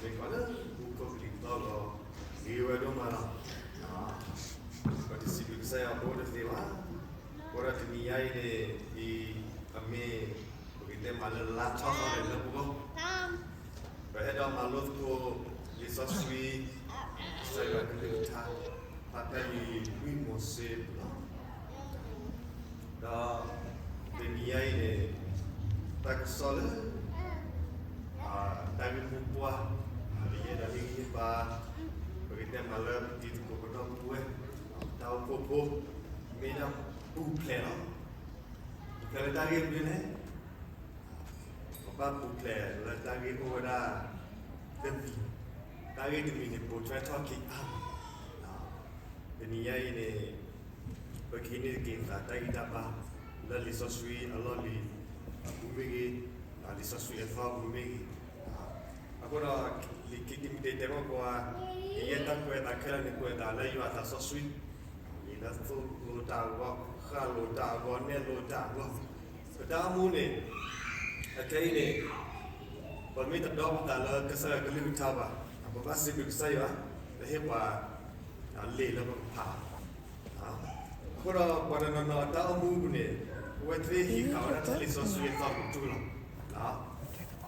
မ့ၢ်ကီးလၢမူခိၣ်ကလံၤသီၣ်လီၤ, ဂ့ၤဝဲဒိၣ်မးလီၤ. ပတစံးဘျုးကစၢ်ယွၤဖိတသ့ဘၣ်. အဃိဒီးတနံၤညါအံၤန့ၣ် အံၤအမ့ၢ် ပကတဲမးလၢလါထီၣ်သီန့ၣ်လၢပဂီၢ် ပအဲၣ်ဒိးမၤလိသကိးလံာ်စီဆှံ ကစၢ်ယွၤကလုၢ်ကထါ ဖးဖဲလံာ်လွံၢ်မိၤၡ့ပူၤလီၤ. ဒီးတနံၤညါအံၤန့ၣ် တၢ်ကစီၣ်လၢ တၢ်ဂ့ၢ်မိၢ်ပှၢ် ပကယဲၢ်ဒၣ်ဟ့ၣ်ဂံၢ်ဟ့ၣ်ဘါ, ပကတဲမးလၢပတံၤသကိးပဒီပုၢ်ဝဲၢ် တၢ်အိၣ်ဖှိၣ်ဖိ မ့ၢ်ဒၣ်ပူၤဖျဲးလီၤ. ပူၤဖျဲးလၢတၢ်ဂ့ၢ်မနုၤလဲၣ်. ပဘၣ်ပူၤဖျဲးလၢတၢ်ဂ့ၢ်အိၣ်ဝဲဒၣ်တမံၤ, တၢ်ဂ့ၢ်တမံၤန့ၣ် ပိာ်ထွဲထီၣ်က့ၤအါမး. တနံၤညါအံၤန့ၣ် ပကဟံးန့ၢ်က့ၤသးတၢ်ဂံၢ်တၢ်ဘါ လၢလံာ်စီဆှံအလီၢ်လံၤအပူၤမ့ၢ်ဂ့ၤ, လံာ်စီဆှံအသီအပူၤမ့ၢ်ဂ့ၤ, အဃိဒီး လံာ်ခံတံၤမသ့းတဲဘၣ်ပှၤ, ကယဲၢ်တၢ်ကွဲးအသးခဲလၢာ်န့ၣ် ကွဲးအသးလၢယွၤအသးစီဆှံ, လံာ်လၢသိၣ်လိတၢ်အဂီၢ်, ဃၣ်လိတၢ်အဂီၢ်, နဲၣ်လိတၢ်အဂီၢ်, ပတၢ်အိၣ်မူန့ၣ် အခဲအံၤန့ၣ် ပမ့ၢ်တဒီပသးလၢကစၢ်ယွၤကလုၢ်ကထါဘၣ်, ပဘၣ်စံးဘျုးကစၢ်ယွၤ လၢဟ့ၣ်ပှၤ လံာ်လၢပကဖး အဃိဒီးပှၤတနီၤနီၤတၢ်အိၣ်မူပူၤန့ၣ် အဝဲသ့ၣ်ဟံးဃာ်ဝဲဒၣ်ထဲလံာ်စီဆှံအသီတကတြူၢ်လီၤ.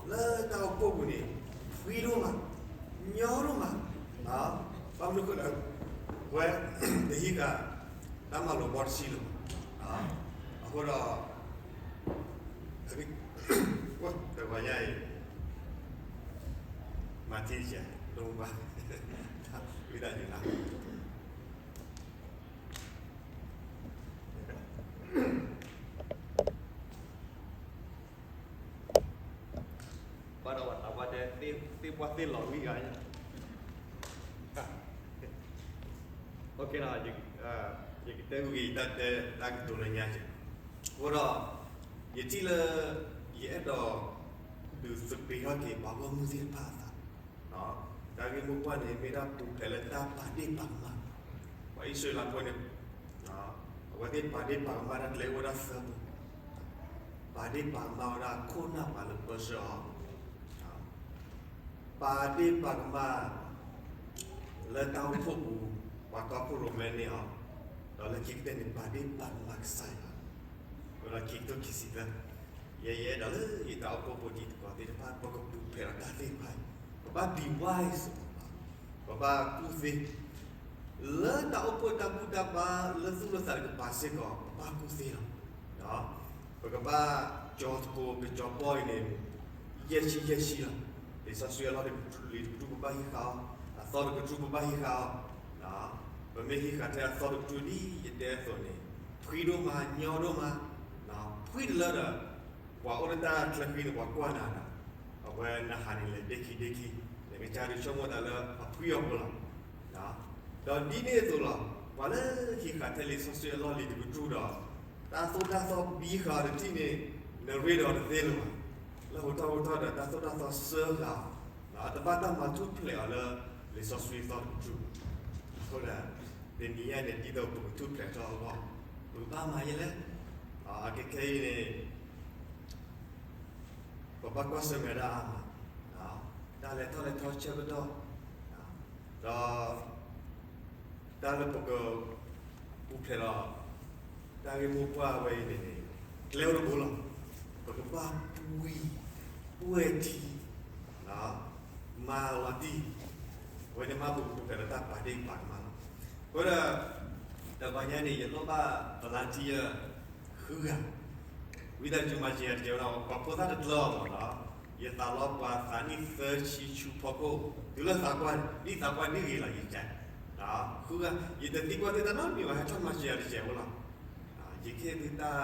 လၢတၢ်အိၣ်ဖှိၣ်ပူၤန့ၣ် ဖှံဒိၣ်မး, ညီဒိၣ်မး, ဘၣ်မနုၤအဃိလဲၣ်, အဝဲတဟံးဃာ်တၢ်မၤလိာ်ဘီတဆံလီၤ. အဃိဒီး တဂီၤညါအံၤ မၤတံၢ်ယၤ ဒိၣ်မး ဝံသးစူၤလၢ ဘၣ်ဒီးပှၤသးပှၢ်တဲ သ့ၣ်ပှၢ်သ့ၣ်လီၤဝံဂၤ, ယကတဲဂ့ၤတၢ်တဲတၢ်ကတိၤလၢညါက့ၤ, အဃိဒီး ယထံၣ်လၢ ယအဲၣ်ဒိး ဒုးသပ့ၤထီၣ်က့ၤပှၤဂီၢ်မုၢ်သ့ၣ်တဖၣ်အသး တၢ်ဂ့ၢ်မိၢ်ပှၢ်န့ၣ် မ့ၢ်ဒၣ်ပူၤဖျဲးလၢတၢ်ပာ်ဒ့ၣ်ပာ်ကမၣ်, ပှၤအံၣ်စရ့လးဖိန့ၣ် အဝဲသ့ၣ်ပာ်ဒ့ၣ်ပာ်ကမၣ်တၢ်ကျဲအိၣ်ဝဲဒၣ်သၢပူၤ, ပာ်ဒ့ၣ်ပာ်ကမၣ်ဝဲဒၣ်ခိၣ်နၢ်ပှၤလၢပၢဆှၢအီၤ, ပာ်ဒ့ၣ်ပာ်ကမၣ် လၢတၢ်အိၣ်ဖှိၣ်ပူၤ ပှၤတီခိၣ်ရိၣ်မဲန့ၢ်အီၤ, ဒီးလၢခံကတၢၢ်န့ၣ် ပာ်ဒ့ၣ်ပာ်ကမၣ်ကစၢ်ယွၤ, ဝဲဒီးခံကထိခံဆံသၢ, ယဲယအဲၣ်ဒိးလၢယတၢ်အိၣ်ဖှိၣ်ဖိတံၤသကိးသ့ၣ်တဖၣ် ပကပူၤဖျဲးဒီးတၢ်သ့ၣ်တဖၣ်အံၤ, ပဘၣ် be wise, ပဘၣ်ကူၣ်သ့ လၢတၢ်အိၣ်ဖှိၣ်တၢ်ဘူၣ်တၢ်ဘါလၢသူၣ်လၢသးတကပၤစ့ၢ်ကီး ပဘၣ်ကူၣ်သ့လီၤ. ပကဘၣ်ကၠီၤသကိးကစီၤပီအံၤန့ၣ် ယဲၢ်ဆံယဲၢ်ဆံလီၤ. လံာ်စီဆှံအလီၢ်လံၤတကတြူၢ်ပဘၣ်ဟံးဃာ်အီၤ, အသီတကတြူၢ်ပဘၣ်ဟံးဃာ်အီၤ, ပမ့ၢ်ဟံးဃာ်ထဲအသီတကတြူၢ်ဒ်ယတဲအသိးန့ၣ် ဖှံဒိၣ်မး ညီဒိၣ်မး, ဖှံတလၢဒီး ပှၤအိၣ်လၢတၢ်ချၢဃံန့ၣ် ပှၤကွၢ်နၤဒီး အဝဲနဟးန့ၣ်လဲၤဒ့ခံဒ့ခံ, နကစၢ်ဒုးဆိကမိၣ်သးလၢအဖှံအီၤဖိလီၤ. ဒီးဒ်န့ၣ်အသိးလီၤ, ပှၤလၢဟံးဃာ်ထဲလံာ်စီဆှံအလီၢ်လံၤတကတြူၢ်ဒီး တၢ်သိၣ်တၢ်သီဘံဃာ်အီၤတထံၣ်န့ၣ် နရ့ဒီးတသ့လၢၤဘၣ်. လၢဟိထီၣ်ဟိထီၣ်ဒီးတၢ်သိၣ်တၢ်သီစၢဃာ်အီၤ, တဘၣ်တၢ်မၤထူၣ်ဖျဲးအီၤလၢလံာ်စီဆှံအသီတကတြူၢ်. အဃိဒီး တနံၤညါန့ၣ် ဒ်သိးပကထူၣ်ဖျဲးထီၣ်အဂီၢ် ပကဘၣ်မၤယဲလဲၣ်. အခဲခဲအံၤန့ၣ် ပဘၣ်ကွၢ်ဆၢၣ်မဲာ်ဒၣ်အါမး, တၢ်လဲၤထီၣ်လဲၤထီဆၢကတီၢ်, ဒီး တၢ်လၢပကပူၤဖျဲးဒီး တၢ်ဂ့ၢ်မိၢ်ပှၢ်ဝဲအံၤန့ၣ်န့ၣ် ကျဲအိၣ်တဘိလီၤ. ပကဘၣ်ပှံၤ ပှဲၤထံ မၤလီၤတံၢ်, အဝဲန့ၣ်မးပကပူၤဖျဲးဒီးတၢ်ပာ်ဒ့ၣ်ပာ်ကမၣ်လီၤ. အဃိဒီး တဂီၤညါန့ၣ် ယလိၣ်ဘၣ် volunteer ဃုဂၤ, ဝံသးစူၤမၤစၢၤယၤတကဲဝဲဒၣ် ပှၤဖိသၣ်တကျၢၤအီၤမးဒီး ယသးလီပှၤသးနံၣ်သၢဆံဆူဖီခိၣ် တုၤလၢသးပှၢ်န့ၣ် ဒ်သးပှၢ်န့ၣ်ဂ့ၤလီၤ ယက ဃုဂၤ, ယတသံကွၢ်သုတၢ်နီတမံၤဘၣ် ဟဲထီၣ်မၤစၢၤယၤတကဲဝဲလီၤ. ယကဟ့ၣ်သုတၢ်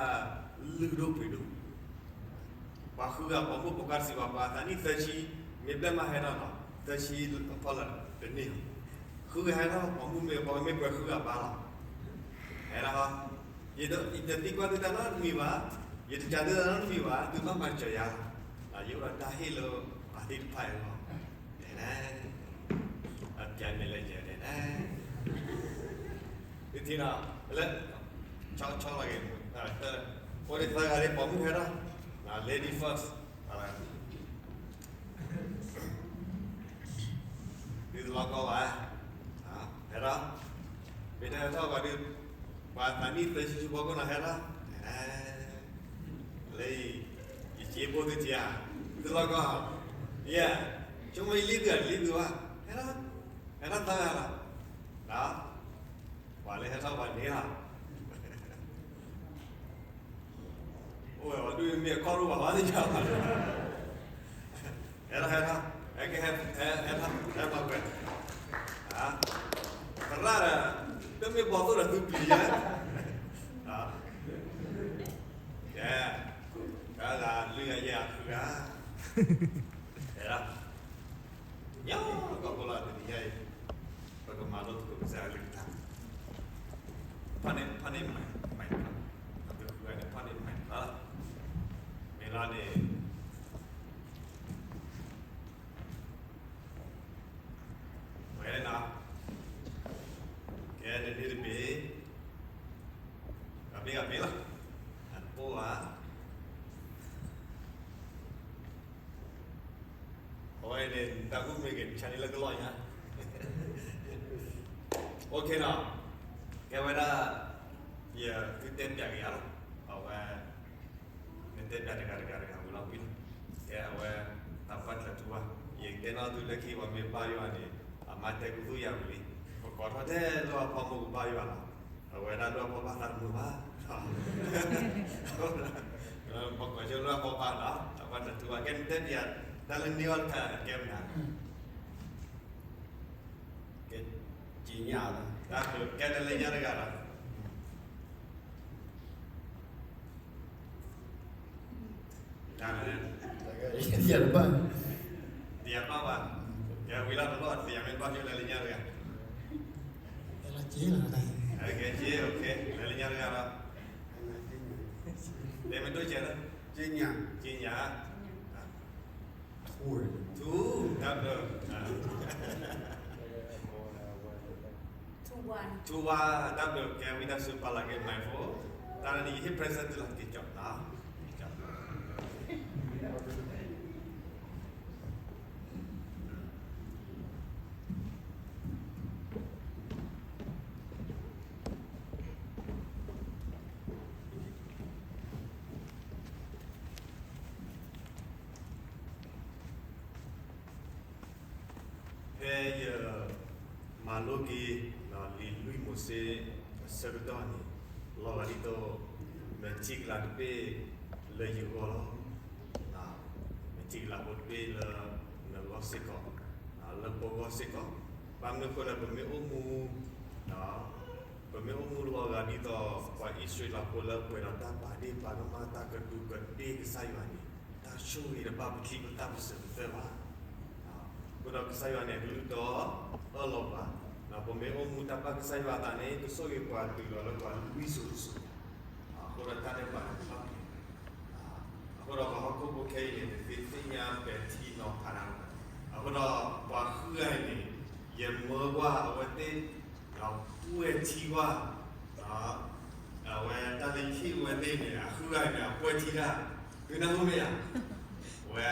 လုၢ်ဒိၣ်ပှ့ၤဒိၣ် ပှၤဃုဂၤ ပိာ်မုၣ်ပိာ်ခွါတစံးဘၣ် ပှၤသးနံၣ်သၢဆံ မ့ၢ်ဘျဲၣ်မးဟဲဒီးနီၤ သၢဆံအဖီလာ်တန့ၢ်လီၤ. ဃုဂၤဟဲဒီး ပိာ်မုၣ်မ့ၢ်ပှၤမ့ၢ်ပှဲၤဃုဂၤဘၣ်လီၤ. ဟဲဒီး ယတသံကွၢ်သုတၢ်နီတမံၤဘၣ်, ယတစံးသုတၢ်နီတမံၤဘၣ်, သုဘၣ်မၤစၢၤယၤ, ယအိၣ်ဒီးတၢ်ဟ့ၣ်လၢအသ့ၣ်တဖၣ်အဂီၢ်, တဲနဲ, အပျဲၢ်မ့ၢ်လဲၤယဲၤတဲနဲ သုထံၣ်ဒီး လၢ ဆီဆီလီၤက့ၤ အိၣ်ဒံးသၢဂၤလံ ပိာ်မုၣ်ဟဲဒီး lady first. ထီၣ်ဘၣ်, ဟဲထီၣ်, မ့ၢ်တဟဲထီၣ်ဘၣ်ဒီး ပှၤသးနံၣ်သၢဆံဆူဖီခိၣ်နီၤ ဟဲထီၣ်, လၢ ယစ့ဖိသုစ့ဧါ, သုလီၢ်ကီၢ်, ယဲ, ဆိကမိၣ်ယလံသုဧါ ယလံသုဘၣ်, ဟဲထီၣ်, ဟဲထီၣ်သၢဂၤလီၤ, ပှၤလၢဟဲထီၣ်ပှၤန့ၣ်လီၤ. အိၣ်ဝဲဒုးမ့ၢ်အခီၣ်ရိၣ်ဘၣ်ဝဲသ့ၣ်ညါဘၣ်, ဟဲထီၣ် ဟဲထီၣ်, ဟဲက့ၤ ဟဲ ဟဲ ဟဲထီၣ် ဟဲထီၣ်ကွဲး, သရၣ်ဒီး တမ့ၢ်ဘီသိၣ်ဒီးသုပျံၤယဲ, ကဲ, တဂၤလွံၢ်ဂၤယဲၢ်ဂၤဃုဂၤ, ဟဲထီၣ်, ညီကီၢ်ဖိလီၤ တနံၤညါအံၤ, ပကမၤလိသကိးကစၢ်ယွၤအကလုၢ်ကထါ, ဖးန့ၣ် ဖးန့ၣ်မၤ မၤလီၤ, ပကဃုဂၤန့ၣ် ဖးန့ၣ်မၤလီၤ, မ့ၢ်လီၤန့ၣ် ဝဲနီၤ, ကဲန့ၣ်န့ၣ်တဘ့ၣ်, ဂၤဘ့ၣ်ဂၤဘ့ၣ်လီၤ, အတပိၢ်ဘၣ်, အဝဲန့ၣ် တၢ်ကူၣ်မ့ၢ်က့ၤ တၢ်ဆါန့ၣ်လၢကလီၢ်ညါ, OKနီၤ, ကဲဝဲဒၣ်, ယကတဲပၠးက့ၤယၤလီၤ, အဝဲ နတဲပၠးတဂၤတဂၤတဂၤဝံၤလီၤဝံၤလီၤ, ကဲအဝဲ တၢ်ပှၢ်တၢ်ထူဝါ, ယကတဲနီၣ်သုလၢခံ ပှၤမ့ၢ်ဘါယွၤန့ၣ် အမါတဲကသူၣ်ယၤဝံၤလံ, ပကိးထီၣ်ထဲလၢအဖီမိၢ်ကဘါယွၤလီၤ, အဝဲဒၣ်လၢအဖီဘၣ်သးတမုာ်ဘၣ်, ပကိးဆိလၢအဖီဘၣ်လီၤ, တၢ်ပှၢ်တၢ်ထူဝါ ကဲနတဲပၠး တၢ်လၢန့ၢ်အီၤတခါ ကဲမနုၤ ကဲ, က့ညါလီၤ, ကဲလၢညါတဂၤလီၤ, တဂၤလၢ, ယတဘၣ်, ယတဘၣ်ဘၣ်, ယဝံၤလီၤတဘျီ ယမ့ၢ်ဘၣ်ယိၣ်လၢလၢညါတဂၤ, က့လီၤ, က့, OK, လၢလၢညါတဂၤလီၤ, တဲမ့ၢ်ဒိၣ်ကဲလၢ, က့ညါ, က့ညါ ထူ, တၢ်ဘျုး, ထူဝါ, တၢ်ဘျုး, ကဲဝံသးစူၤပာ်လီၤက့ၤ microphone, တၢ်န့ၣ်ယဟ့ၣ် present သုလီၤ က့ၤကၠီၣ်နီၤ, က့ၤကၠီၣ် ဖဲယမၤလိက့ၤ လံာ်လွံၢ်မိၤၡ့အဆၢကတီၢ်န့ၣ် လီၤဂာ်ဒ်သိး မဲာ်ထံကလၤတဘ့ၣ်လၢယဂီၢ်လီၤ. မဲာ်ထံကလၤဖိတဘ့ၣ်လၢနဂီၢ်စ့ၢ်ကီး, လၢပဂီၢ်စ့ၢ်ကီး, ဘၣ်မနုၤအဃိလဲၣ် ပမ့ၢ်အိၣ်မူ ပမ့ၢ်အိၣ်မူလီၤဂာ်ဒ်သိး ပှၤအံၣ်စရ့လးဖိလၢပှဲၤဒီးတၢ်ပာ်ဒ့ၣ်ပာ်ကမၣ် တၢ်ကဒူးကဒ့ၣ်ကစၢ်ယွၤန့ၣ် တၢ်ဆိၣ်ဂ့ၤတဘၣ်ပချံပသၣ်ပစၢၤပသွဲၣ်ဘၣ်. အဃိဒီးကစၢ်ယွၤန့ၣ် အကလုၢ်တီအၢၣ်လီၤပှၤ, ပမ့ၢ်အိၣ်မူတၢ်ပာ်ကစၢ်ယွၤအသးန့ၣ် ကဆိၣ်ဂ့ၤပှၤတုၤလီၤလၢပှၤလွံၢ်စိၤတစိၤ, အဃိဒီးတၢ်ဒဲးဘးန့ၣ် အဃိဒီးပှၤဟီၣ်ခိၣ်ဖိခဲအံၤန့ၣ် တသ့ၣ်ညါပဲာ်ထံနီၤဖးတၢ်ဘၣ်. အဃိဒီးပှၤဃုဂၤအံၤန့ၣ် ယမၢကွၢ်အဝဲသ့ၣ် ဒီးပှဲၤထံကွၢ်, အဝဲတၢ်လၢယဟ့ၣ်အဝဲသ့ၣ်န့ၣ် အဃုဂၤအံၤန့ၣ် အပှဲၤထံတၢ်, သုနၢ်ဟူမ့ၢ်ဧါ. အဝဲ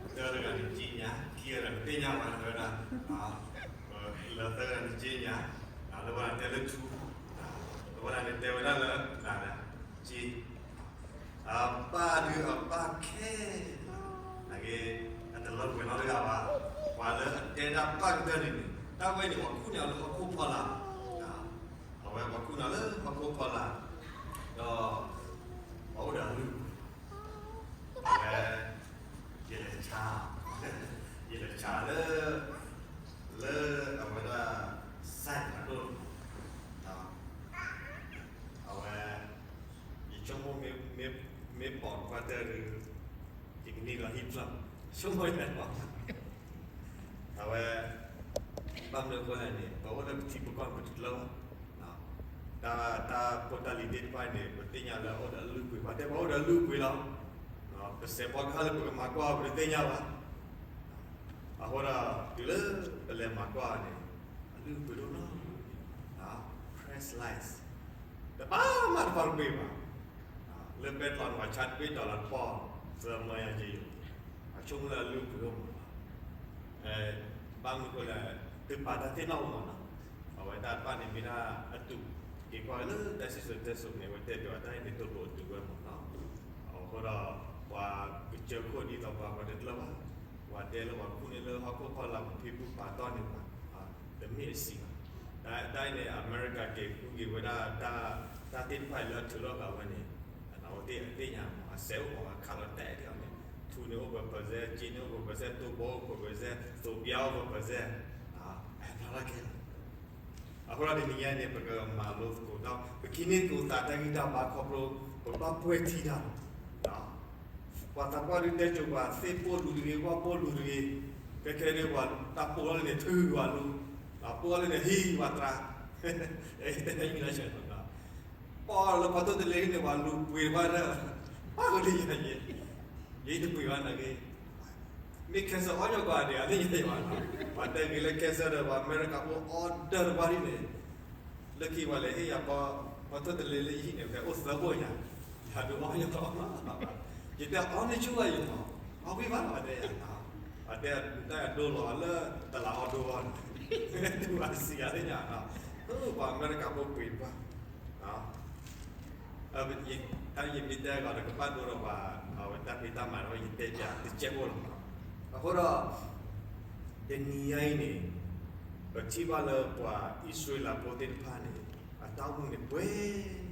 သၢတဂၤန့ၣ်က့ညါ, ခံဂၤန့ၣ် တသ့ၣ်ညါဘၣ်ဝဲဒၣ်, လၢသၢဂၤန့ၣ်က့ညါ, လၢဝဲဒၣ်တဲလၢထူ, လၢဝဲဒၣ်န့ၣ်တဲဝဲဒၣ်လၢ က့ အပၢ်ဒုးအပၢ်ခဲ, နာ်က့ အတလၢပှဲၤနီတဂၤဘၣ်. ပှၤလၢအတဲတၢ်ပၢ်ကတၢၢ်န့ၣ်န့ၣ် တၢ်ဝဲန့ၣ် ပှၤခူၣ်န့ၢ်အီၤလၢဟီၣ်ခိၣ်ဖီလာ်, အဝဲပှၤခူၣ်န့ၢ်အီၤလၢဟီၣ်ခိၣ်ဖီလာ်, ဒီး ပှၤအိၣ်ဒီးအလုၢ်အပှ့ၤ, အဝဲ ယလဲၤဆါ, ယလဲၤဆါလၢ လၢအဝဲဒၣ် site ဖးဒိၣ်, အဝဲ ယဆိကမိၣ်မ့ၢ်ပိာ်ခွါတၢၢ်ဒီး ယကန့ၢ်လီၤဟံၣ်ဖျၢၣ်, ဆိကမိၣ်ယဲလီၤ. အဝဲ ဘၣ်မနုၤအဃိလဲၣ်န့ၣ် ပအိၣ်လၢပထံပကီၢ်န့ၣ် ပတကျၢၤဘၣ်. တၢ်ဖိတၢ်လံၤသ့ၣ်တဖၣ်န့ၣ် ပသ့ၣ်ညါလၢအအိၣ်ဒီးအလုၢ်အပှ့ၤ, ပှၤတဲပှၤအိၣ်ဒီးအလုၢ်အပှ့ၤလီၤ. ပစဲးဖီကဟၣ်လၢပကမၤကွၢ်အီၤ ပတသ့ၣ်ညါဘၣ်. အဃိဒီး တုၤလၢပလဲၤမၤကွၢ်အီၤန့ၣ် အလုၢ်အပှ့ၤဒိၣ်နီၢ်, Christ-like, တဘၣ်မးတပာ်တပှ့ၤဘၣ်. လၢပဲတြီန့ၣ် ပှၤဆါတဘ့ၣ် dollar တပီၢ် သၢမၢယၤက့ယိာ်, အဆိကမိၣ်လၢအလုၢ်အပှ့ၤဒိၣ်မးလီၤ. ဘၣ်မနုၤအဃိလဲၣ်, သုပာ်တၢ်သ့ၣ်နီၣ်မးနီၤ, အဝဲတၢ်တဖၣ်န့ၣ်မ့ၢ်ဒၣ်အတူးက့ၤကွၢ်လၢတၢ်စံၣ်စိၤတဲစိၤန့ၣ် အဝဲတဲပၠးတၢ်အံၤန့ၣ် တိၢ်လိာ်အတုၤဝဲမးနီၤ. အဃိဒီး ပှၤကစၢၢ်ခိၣ်ဒ်သိးပှၤပှၤတကျၢၢ်ဘၣ်, ပှၤတဲလၢပှၤခူၣ်န့ၢ်လၢဟီၣ်ခိၣ်ဖီလာ်ပူၤဖံဖုပာ်တီၢ်န့ၣ်ဘၣ်, တမ့ၢ်အစံးဘၣ်. တၢ်အံၤန့ၣ် အမဲရကၤက့ၤဃုက့ၤဝဲဒၣ် တၢ်သ့ၣ်တဖၣ်အံၤလၢအထုးထီၣ်ဃာ်ဝဲန့ၣ် အဝဲသ့ၣ်အသ့ၣ်ညါမး အစဲးအိၣ်ပှၤခးလီၤတဲာ်ဒ်အီၤန့ၣ်, ထူန့ၣ်အိၣ်ပှဲၤပၢၤစဲး, က့န့ၣ်အိၣ်ပှဲၤပၢၤစဲး, တိၢ်ဘီအိၣ်ပှဲၤပၢၤစဲး, သိးပျၢ်အိၣ်ပှဲၤပၢၤစဲး, အဖျါထီၣ်ကဲလီၤ. အဃိဒီးတနံၤညါန့ၣ် ပကမၤလိသကိးဒီး ပကဟံးန့ၢ်သကိးသးတၢ်ဂံၢ်တၢ်ဘါခီဖျိ ပဘၣ်ပှဲၤထံတၢ်လီၤ. ပှၤသးပှၢ်ဒုးတဲစိၤပှၤသ့ၣ်ပိၢ်လူၤတဂ့ၤ, ဝၣ်ပိၢ်လူၤတဂ့ၤ, ခဲခဲဒ်ပှၤတၢ်ပိၢ်ထီၣ်လၢန့ၣ် ထုးပှၤလူၤ, ပိၢ်ထီၣ်လၢန့ၣ် ဟံးပှၤသရၣ်, တဲလၢ ပီၢ်လၢဖီထိၣ်တလဲန့ၣ် ပှၤလူၤပှ့ၤတဘၣ်ဒီး ပၢ်ကလံယၤယဲ, ယတပှ့ၤဘၣ်နာ်က့, မ့ၢ်ခဲစၢၣ်အီၣ်ညီၣ်ကွၢ်ဒံး အသ့ၣ်ညါယၤဘၣ်နီၤ, ပှၤတဲဂ့ၤလၢ cancer ဒီး ပှၤအမဲရကၤဖိ order တဘၣ်ဒ်န့ၣ်, လၢခံပှၤလဲၤဟ့ၣ်ယၤ ဖီထိၣ်တလဲလၢယဟံၣ်န့ၣ် ဖဲအိၣ်သၢဘိညါ, ယၤဒုးအီၣ်ညီၣ်ကွၢ်, ယတဲအီၣ်န့ၢ်ဆူၣ်ဘၣ်ယၤနီၤ, အီၣ်ဝံၣ်ဘၣ်နီၤ တဲယၤ, အတဲတၢ်အဒိလီၤလၢတလးအီဒိဘၣ်နီၤ, တူၢ်ဘၣ်စံးယၤသ့ၣ်ညါနီၤ, ပှၤအမဲရကၤဖိပှ့ၤတဘၣ် တၢ်ယမ့ၢ်တဲဂီၤဒီးကဘၣ်ဒိဒီးပှၤ အဝဲတၢ်ဖံးတၢ်မၤဒီး ယတဲပၠးတစဲးဖိလီၤ. အဃိဒီး တနံၤညါအံၤန့ၣ် ပထံၣ်ဘၣ်လၢပှၤအံၣ်စရ့လးဖိသ့ၣ်တဖၣ်န့ၣ် အတၢ်အိၣ်မူန့ၣ်ပှဲၤ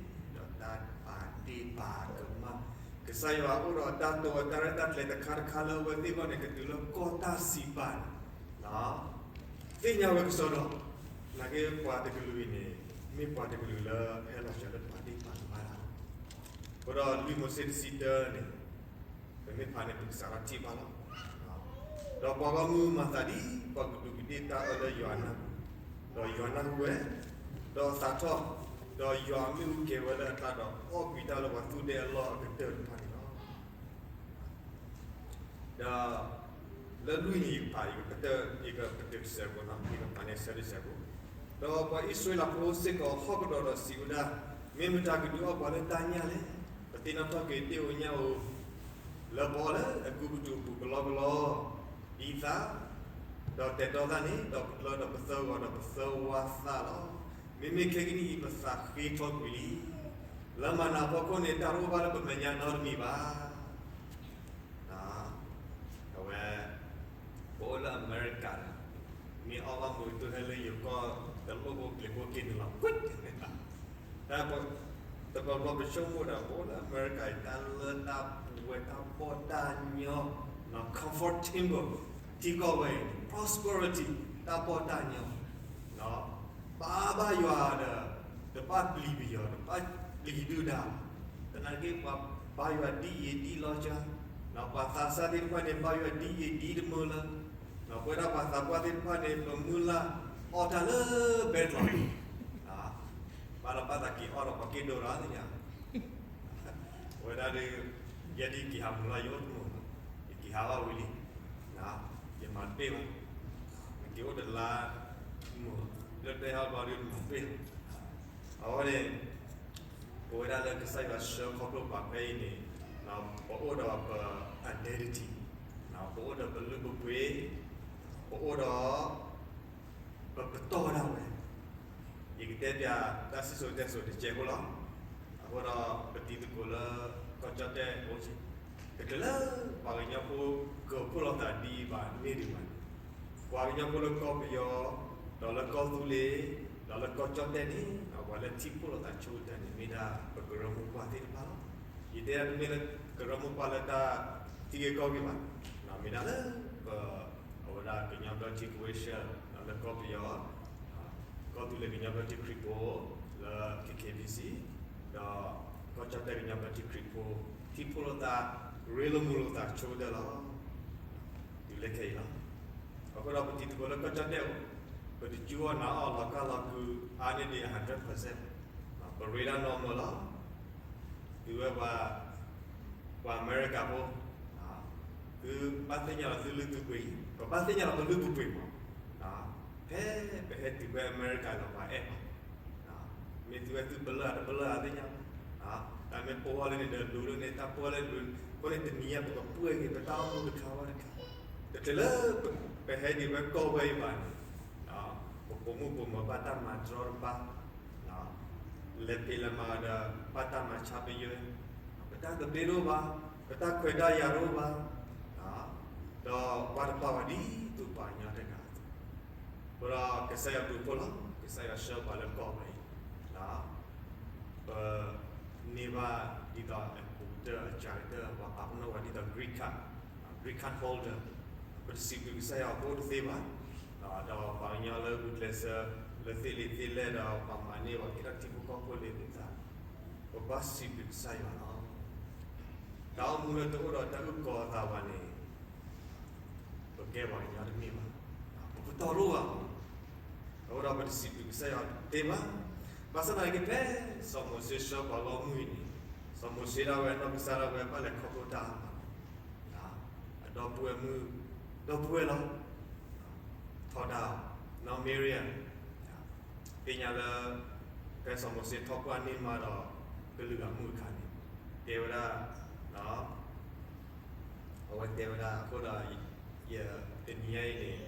ဒီးတၢ်ပာ်ဒ့ၣ်ပာ်ကမၣ်, ကစၢ်ယွၤအိၣ်ဒီးတၢ်တိာ်အတၢ်ရဲၣ်တၢ်ကျဲၤတခါတခါလၢအဝဲသ့ၣ်အဂီၢ်န့ၣ် ကတုၤလၢကီၢ်တၢ်စံးပာ်န့ၣ် သ့ၣ်ညါဝဲကစီဒီ, နာ်က့ပှၤတကလုာ်အံၤန့ၣ် မ့ၢ်ပှၤတကလုာ်လၢဟဲလီၤစၢၤလၢပာ်ဒ့ၣ်ပာ်ကမၣ်တၢ်လီၤ. အဃိဒီးလွံၢ်မိၤၡ့တဆံတၢန့ၣ် ပမ့ၢ်ဖးန့ၣ် ပကစးထီၣ်ထံၣ်ဘၣ်လီၤ. ဒီးပှၤဂီၢ်မုၢ်မၤသးဒ် ပှၤကဒူးကဒ့ၣ်တၢ်အၢလၢယွၤနၢ်ဟူ, ဒီးယွၤနၢ်ဟူဝဲ, ဒီးသးထီၣ်, ဒီးယွၤအမ့ၣ်အူကဲၤဝဲလၢအကျါဒီး အီၣ်ကွံာ်တၢ်လၢပှၤသူၣ်ဒဲအလီၢ်အကတၢၢ်တဖၣ်န့ၣ်လီၤ. ဒီးလၢလွံၢ်န့ၣ် ယကဖး ယကပတုာ်စဲးဖိနီၤ, ယကဖးန့ၣ်ဆၢဒစဲးဖိ, ဒီးပှၤအံၣ်စရ့လးဖိစ့ၢ်ကီးဟီၣ်ကဒီးဒီးစံးဝဲဒၣ်, မ့ၢ်မတၤကဒုးအီၣ်ပှၤလၢတၢ်ညၣ်လဲၣ်. ပသ့ၣ်နီၣ်ထီၣ်က့ၤတ့ၢ်ဧိၤညၣ်ဧိၤ လၢပအီၣ်လၢအကုၢ်ကတူာ်အပူၤကလီကလီ, ဒ်သး, ဒီးတဲာ်တီသးန့ၣ် ဒီးပကျၢၤဒီးပသၢဂီၤဒီးပသၢဝါသၣ်လီၤ. မ့မ့ၢ်ခဲကနံၣ်အံၤ ပသးဃ့ထီကွံာ်လံ. လၢမၤနၤအဖီခိၣ်န့ၣ် တၢ်တအိၣ်ဘၣ်လၢပမဲာ်ညါနီတမံၤဘၣ်. အဝဲ ပအိၣ်လၢအမဲရကၤန့ၣ် မ့ၢ်အီၣ်ဘၣ်မူကတိၢ်ဟဲလၢယိၤကီၢ် တလိၣ်ဖိကျဲၤဖိက့ၤန့ၣ်လီၤ. ကွ့ၢ် တဘျီဘျီပဆိကမိၣ်ဒီး ပအိၣ်လၢအမဲရကၤအံၤ တၢ်လၢတၢ်ပှဲၤ တၢ်ဘီၣ်တၢ်ညီ, comfortable, ထံကီၢ်ဝဲအံၤန့ၣ် prosperity, တၢ်ဘီၣ်တၢ်ညီ, ပာ်ဘၣ်ယွၤဒီး တဘၣ်ပျံၤပယီၤ တဘၣ်ပျံၤဒုၣ်ဒါ, သနာ်က့ ပှၤဘါယွၤဒ်ယံာ်ဒ်လီၤကၢ, ပှၤသးစၢ်သ့ၣ်တဖၣ်န့ၣ် ဘါယွၤဒ်ယံာ်ဒ်တမုာ်လၢ, ပဝဲဒၣ်ပှၤသးပှၢ်သ့ၣ်တဖၣ်န့ၣ် ပမုၢ်လၢ်အီၣ်တၢ်လၢဘဲကျီး, ဘၣ်လီၤဘၣ်သးက့ၤအီၣ်ဒီးပှၤက့ၤဒိၣ်ဒီးသ့ၣ်ညါ, ဝဲဒၣ်ဒီး ယဲဒ်က့ၤဟးမုာ်လီၤ ယအိၣ်တမုာ်, ယက့ၤဟးဘၣ်ဝံၤလံ, ယမၤတပ့ၢ်ဘၣ်, ယက့ၤအိၣ်တလါ, မုာ်, လၢတဲဟးဘျီဒီးမၤတပ့ၢ်လီၤ. အဝဲန့ၣ် ပဝဲဒၣ်လၢကစၢ်ယွၤဆှၢခီဖျိပှၤဖဲအံၤန့ၣ် ပအိၣ်ဒီးပ identity, ပအိၣ်ဒီးပလုၢ်ပပှ့ၤ, ပအိၣ်ဒီး ပပတီၢ်ဒၣ်ဝဲ, ယကတဲပၠးတၢ်စံၣ်စိၤတဲစိၤတစဲးဖိလီၤ. အဃိဒီးပတံၤသကိးလၢ ကီၢ်ကၠီၣ်တဲၣ်အိၣ်, တချုးလၢပှၤကညီဖိကဖှိၣ်လိာ်သးဒ်အံၤဘၣ်န့ၣ်ဒံးဘၣ်န့ၣ်, ပှၤကညီဖိလၢကီၢ်ပယီၤ, ဒီးလၢကီၢ်သူလ့ၤ, ဒီးလၢကီၢ်ကၠီၣ်တဲၣ်န့ၣ် ပှၤလၢထံၣ်ဖှိၣ်လိာ်သးဆိကတၢၢ်န့ၣ် မ့ၢ်ဒၣ်ပကရၢမိၢ်ပှၢ်သ့ၣ်တဖၣ်လီၤ. ယတဲဒၣ်တမ့ၢ်လၢကရၢမိၢ်ပှၢ်လၢတၢ်ထံဂ့ၢ်ကီၢ်ဂ့ၢ်ဘၣ်, မ့ၢ်ဒၣ်လၢပ အဝဲဒၣ်ကညီဘျၢထံခဝ့ၡၢၣ် လၢကီၢ်ပယီၤ, ကီၢ်သူလ့ၤကညီဘျၢထံခရံာ်ဖိ လၢ K K B C, ဒီးကီၢ်ကၠီၣ်တဲၣ်ကညီဘျၢထံခရံာ်ဖိ ထံၣ်ဖှိၣ်လိာ်သး ရ့လိာ်မုာ်လိာ်သးဆိကတၢၢ်လီၤ. တုၤလၢခဲအံၤလီၤ. အဃိဒီးပတံၤသကိးလၢကီၢ်ကၠီၣ်တဲၣ်အိၣ်, ပတစူၢ်အီၣ်နာ်အီၣ်လီၤကၢ်လီၤကုၤအါန့ၢ်ဒံး hundred percent, ပရ့ဒၣ်နီၢ်မၢလီၤ. သုဝဲပှၤ ပှၤအမဲရကၤဖိ, သုဘၣ်သ့ၣ်ညါလီၤသုလုၢ်သုပှ့ၤ, ပဘၣ်သ့ၣ်ညါလီၤပလုၢ်ပပှ့ၤမး, ဖဲပဟဲတုၤဖဲအမဲရကၤဒီးပှၤအဲၣ်ပှၤ, မ့ၢ်သုဝဲသုပလၢၢ်တပလၢၢ်အသ့ၣ်ညါ, တၢ်မ့ၢ်ပိာ်အီၤလၢန့ၣ်ဒီးလူၤလၢန့ၣ် တၢ်ပိာ်အီၤလၢလူၤ, အဃိန့ၣ်တနံၤညါပကပှဲၤက့ၤပတၢ်အိၣ်မူတခါဝဲတခါ, တချုးလၢပဟဲဒံးဝဲကီၢ်ဝဲအံၤဘၣ်န့ၣ်, ပိာ်မုၣ်ပိာ်မၢၤဘၣ်တၢ်မၤတရီတပါ, လဲၤဖံးလဲၤမၤဒီးဘၣ်တၢ်မၤဆါပယွဲ, ပတၢ်သဘျ့တအိၣ်ဘၣ်, ပတၢ်ခွဲးတၢ်ယာ်တအိၣ်ဘၣ်, ဒီးပှၤတပာ်ဝဲဒ်သိးပှၤကညီတဂၤအသိး, အဃိဒီးကစၢ်ယွၤဘျုးဖှိၣ်လီၤ. ကစၢ်ယွၤဆှၢပှၤလၢကီၢ်ပူၤအံၤ, ပ န့ၢ်ဘၣ်ဒ်သိးအပူၤကတၢၢ်အစှၤကတၢၢ် ပှၤပာ်ပနီၣ်ဝဲဒ်သိး green card, green card holder, ပတစံးဘျုးကစၢ်ယွၤဖိတသ့ဘၣ်, ဒီးပှၤကညီလၢဂုာ်ကျဲးစၢး လၢသ့လံာ်သ့လဲၢ်ဒီးပှၤမၤန့ၢ်ပှၤကဲထီၣ်ထံဖိကီၢ်ဖိလၢအသး, ပဘၣ်စံးဘျုးကစၢ်ယွၤလီၤ. တၢ်အိၣ်မူလၢတအိၣ်ဒီးတၢ်အုၣ်ကီၤအသးဘၣ်န့ၣ် ပကဲပှၤကညီတမ့ၢ်ဘၣ်, ပပတီၢ်တအိၣ်ဘၣ်, အဃိဒီးပတစံးဘျုးကစၢ်ယွၤတသ့ဘၣ်. ဘၣ်ဆၣ်သနာ်က့ ဖဲစီၤမိၤၡ့ဆှၢပှၤဂီၢ်မုၢ်အံၤန့ၣ်, စီၤမိၤၡ့ဒၣ်ဝဲအနီၢ်ကစၢ်ဒၣ်ဝဲဘၣ်လဲၤခီဖျိတၢ်အါမး, အဒီပုၢ်ဝဲၢ်မုၣ်, ဒီပုၢ်ဝဲၢ်လီၤ, ထီဒါအီၤ, နီၢ်မံရံယၤ, သ့ၣ်ညါလၢ ဖဲစီၤမိၤၡ့ထီၣ်ပှၢ်န့ၢ်မးဒီး ကလုာ်အမုၢ်အခါန့ၣ်, တဲဝဲဒၣ် အဝဲတဲဝဲဒၣ် အဃိဒီး ယတနံၤညါအံၤန့ၣ်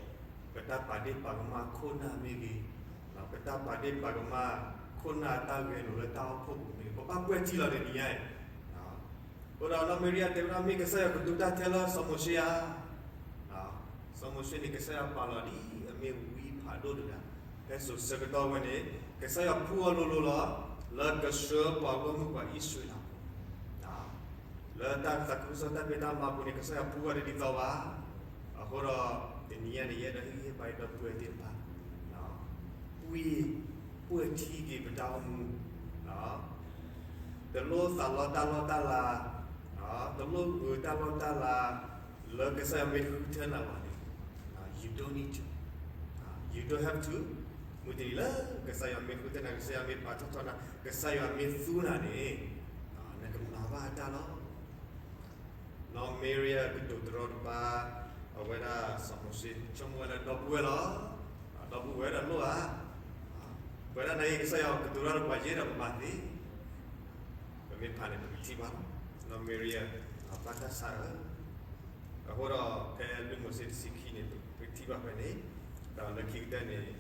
ပတၢ်ပာ်ဒ့ၣ်ပာ်ကမၣ်ခိၣ်နၢ်မ့ၢ်ဂ့ၤ, ပတၢ်ပာ်ဒ့ၣ်ပာ်ကမၣ်ခိၣ်နၢ်အတၢ်ဂဲၤလိာ်လၢတၢ်အိၣ်ဖှိၣ်ပူၤမ့ၢ်ဂ့ၤ, ပဘၣ်ကွဲၢ်ထံလီၤတနံၤညါအံၤ. အဃိဒီးနီၢ်မံရံယၤတဲဝဲဒၣ် မ့ၢ်ကစၢ်ယွၤကတိၤတၢ်ထဲလၢစီၤမိၤၡ့ဧါ. စီၤမိၤၡ့န့ၣ် ကစၢ်ယွၤပာ်လီၤဒ်အမ့ၢ်ဝံဖးဒိၣ်တဂၤ, ဖဲစိၤဆၢကတီၢ်ဝဲန့ၣ် ကစၢ်ယွၤဖှူအီၤလိၤလိၤလီၤ, လၢကဆှၢပှၤဂီၢ်မုၢ်ပှၤအံၣ်စရ့လးဖိ လၢတၢ်သးခုကစီၣ်တၢ်ဖံးတၢ်မၤပူၤန့ၣ် ကစၢ်ယွၤဖှူအီၤတဒ်သိးဘၣ်. အဃိဒီး တနံၤညါန့ၣ် ယအဲၣ်ဒိးဟ့ၣ်ဂံၢ်ဟ့ၣ်ဘါဒီပုၢ်ဝဲၢ်သ့ၣ်တဖၣ်, ပှ့ၤ, ပှ့ၤထံက့ၤပတၢ်အိၣ်မူ, တလိၣ်သးလီတၢ်လီၢ်တၢ်လၤ, တလိၣ်ဂုာ်တၢ်လီၢ်တၢ်လၤ, လၢကစၢ်ယွၤမ့ၢ်ဃုထၢနၤဘၣ်န့ၣ်, you don't need to, you don't have to, မုၢ်တနံၤလၢကစၢ်ယွၤမ့ၢ်ဃုထၢနၤ, ကစၢ်ယွၤမ့ၢ်ပာ်ထီၣ်ထီနၤ, ကစၢ်ယွၤမ့ၢ်သူနၤန့ၣ်, နကမၤဘၣ်တၢ်လီၤ. နီၢ်မံရံယၤကတိၤတရီတပါ, အဝဲဒၣ်စီၤမိၤၡ့ ဆိကမိၣ်ဝဲလၢဒီပုၢ်ဝဲၢ်လီၤ. ဒီပုၢ်ဝဲၢ်ဒီးလိၣ်ဧါ. ပဝဲဒၣ်နာ်က့ ကစၢ်ယွၤကတိၤတၢ်ဒီးပှၤယဲဒီးပမၤသ့, ပမ့ၢ်ဖးန့ၣ် ပကထံၣ်ဘၣ်လီၤ. နီၢ်မံရံယၤ ဘၣ်တၢ်ဆါဧၢ. အဃိဒီးဖဲလွံၢ်မိၤၡ့တဆံခံန့ၣ် ပကထံၣ်ဘၣ်ဖဲန့ၣ်, ဒီးလၢခံကတၢၢ်န့ၣ်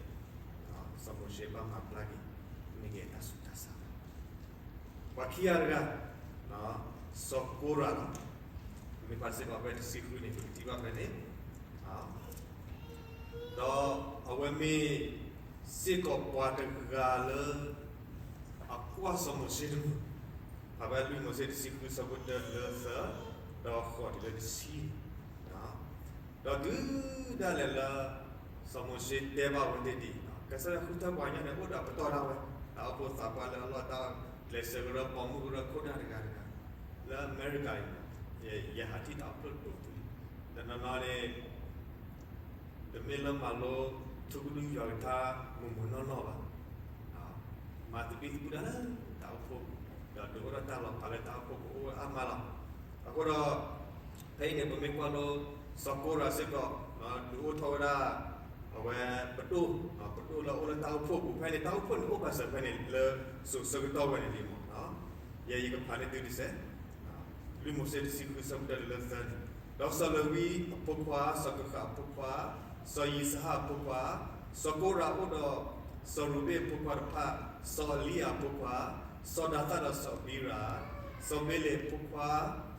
စီၤမိၤၡ့ဘၣ်မၤဘျါက့ၤ မ့ၢ်က့ၤတၢ်ဆူးတၢ်ဆါ ပှၤခံဂၤတဂၤ, စီၤကိရးလီၤ. မ့ၢ်ဖးစ့ၢ်ကီးဖဲတဆံဃုန့ၣ် ပကထံၣ်ဘၣ်ဖဲန့ၣ်, ဒီးအဝဲမ့ၢ်စ့ၢ်ကီးပှၤတဂၤလၢ အကွၢ်စီၤမိၤၡ့တမုာ်, ဖဲလွံၢ်မိၤၡ့တဆံဃု ဆၢဖိတၢတုၤလၢသၢ, ဒီးဃိးတုၤလၢတဆံ ဒီးတုၤဒၣ်လဲာ်လၢ စီၤမိၤၡ့တဲဘၣ်ဝဲသ့ၣ်ဒ်အံၤ, ကစၢ်ယွၤဃုထၢပှၤကညီန့ၣ် အိၣ်ဒီးပတီၢ်ဒၣ်ဝဲ, တၢ်အိၣ်ဖှိၣ်သးပှၢ်လၢအလီၢ်တၢ်ကျဲးစၢးကရၢ ပိာ်မုၣ်ကရၢခိၣ်နၢ်တဂၤတဂၤ, လၢအမဲရကၤအံၤ, ယဟးထံၣ်တၢ်အိၣ်ဖှိၣ်တပူၤ, တနီၤနီၤန့ၣ် တမ့ၢ်လၢမၤလိထူကဒုယွၤကထါမုၢ်မုၢ်နီၢ်နီၢ်ဘၣ်, မၤသဘံၣ်သဘုၣ်တၢ်လၢတၢ်အိၣ်ဖှိၣ်, ဒီးဒုးအိၣ်ထီၣ်တၢ်လီၤဖးလၢတၢ်အိၣ်ဖှိၣ်ကအိၣ်ဝဲအါမးလီၤ. အဃိဒီး ဖဲအံၤန့ၣ် ပမ့ၢ်ကွၢ်လၢ စီၤကိရးစ့ၢ်ကီး ဒုးအိၣ်ထီၣ်ဝဲဒၣ် အဝဲပဒိၣ်, ပဒိၣ်လၢအအိၣ်လၢတၢ်အိၣ်ဖှိၣ်အပူၤ, ဖဲန့ၣ် တၢ်အိၣ်ဖှိၣ်န့ၣ်အိၣ်ပာ်စၢၤဖဲန့ၣ်လၢစိၤဆၢကတီၢ်ဝဲန့ၣ်လံမး, ယဲယကဖးန့ၢ်သုတစဲး, လွံၢ်မိၤၡ့တဆံဃု ဆၢဖိတၢတုၤလၢသၢန့ၣ်, ဒီးစီၤလ့ၤဝံအဖိခွါ, စီၤကဃးအဖိခွါ, စီၤယံးစဟၣ်အဖိခွါ, စီၤကိရးအိၣ်ဒီး စီၤရူၤဘ့ၣ်အဖိခွါတဖၣ်, စီၤအလံအၤအဖိခွါ, စီၤနၤသၣ်ဒီးစီၤအဘံရး, စီၤဘ့လ့အဖိခွါ,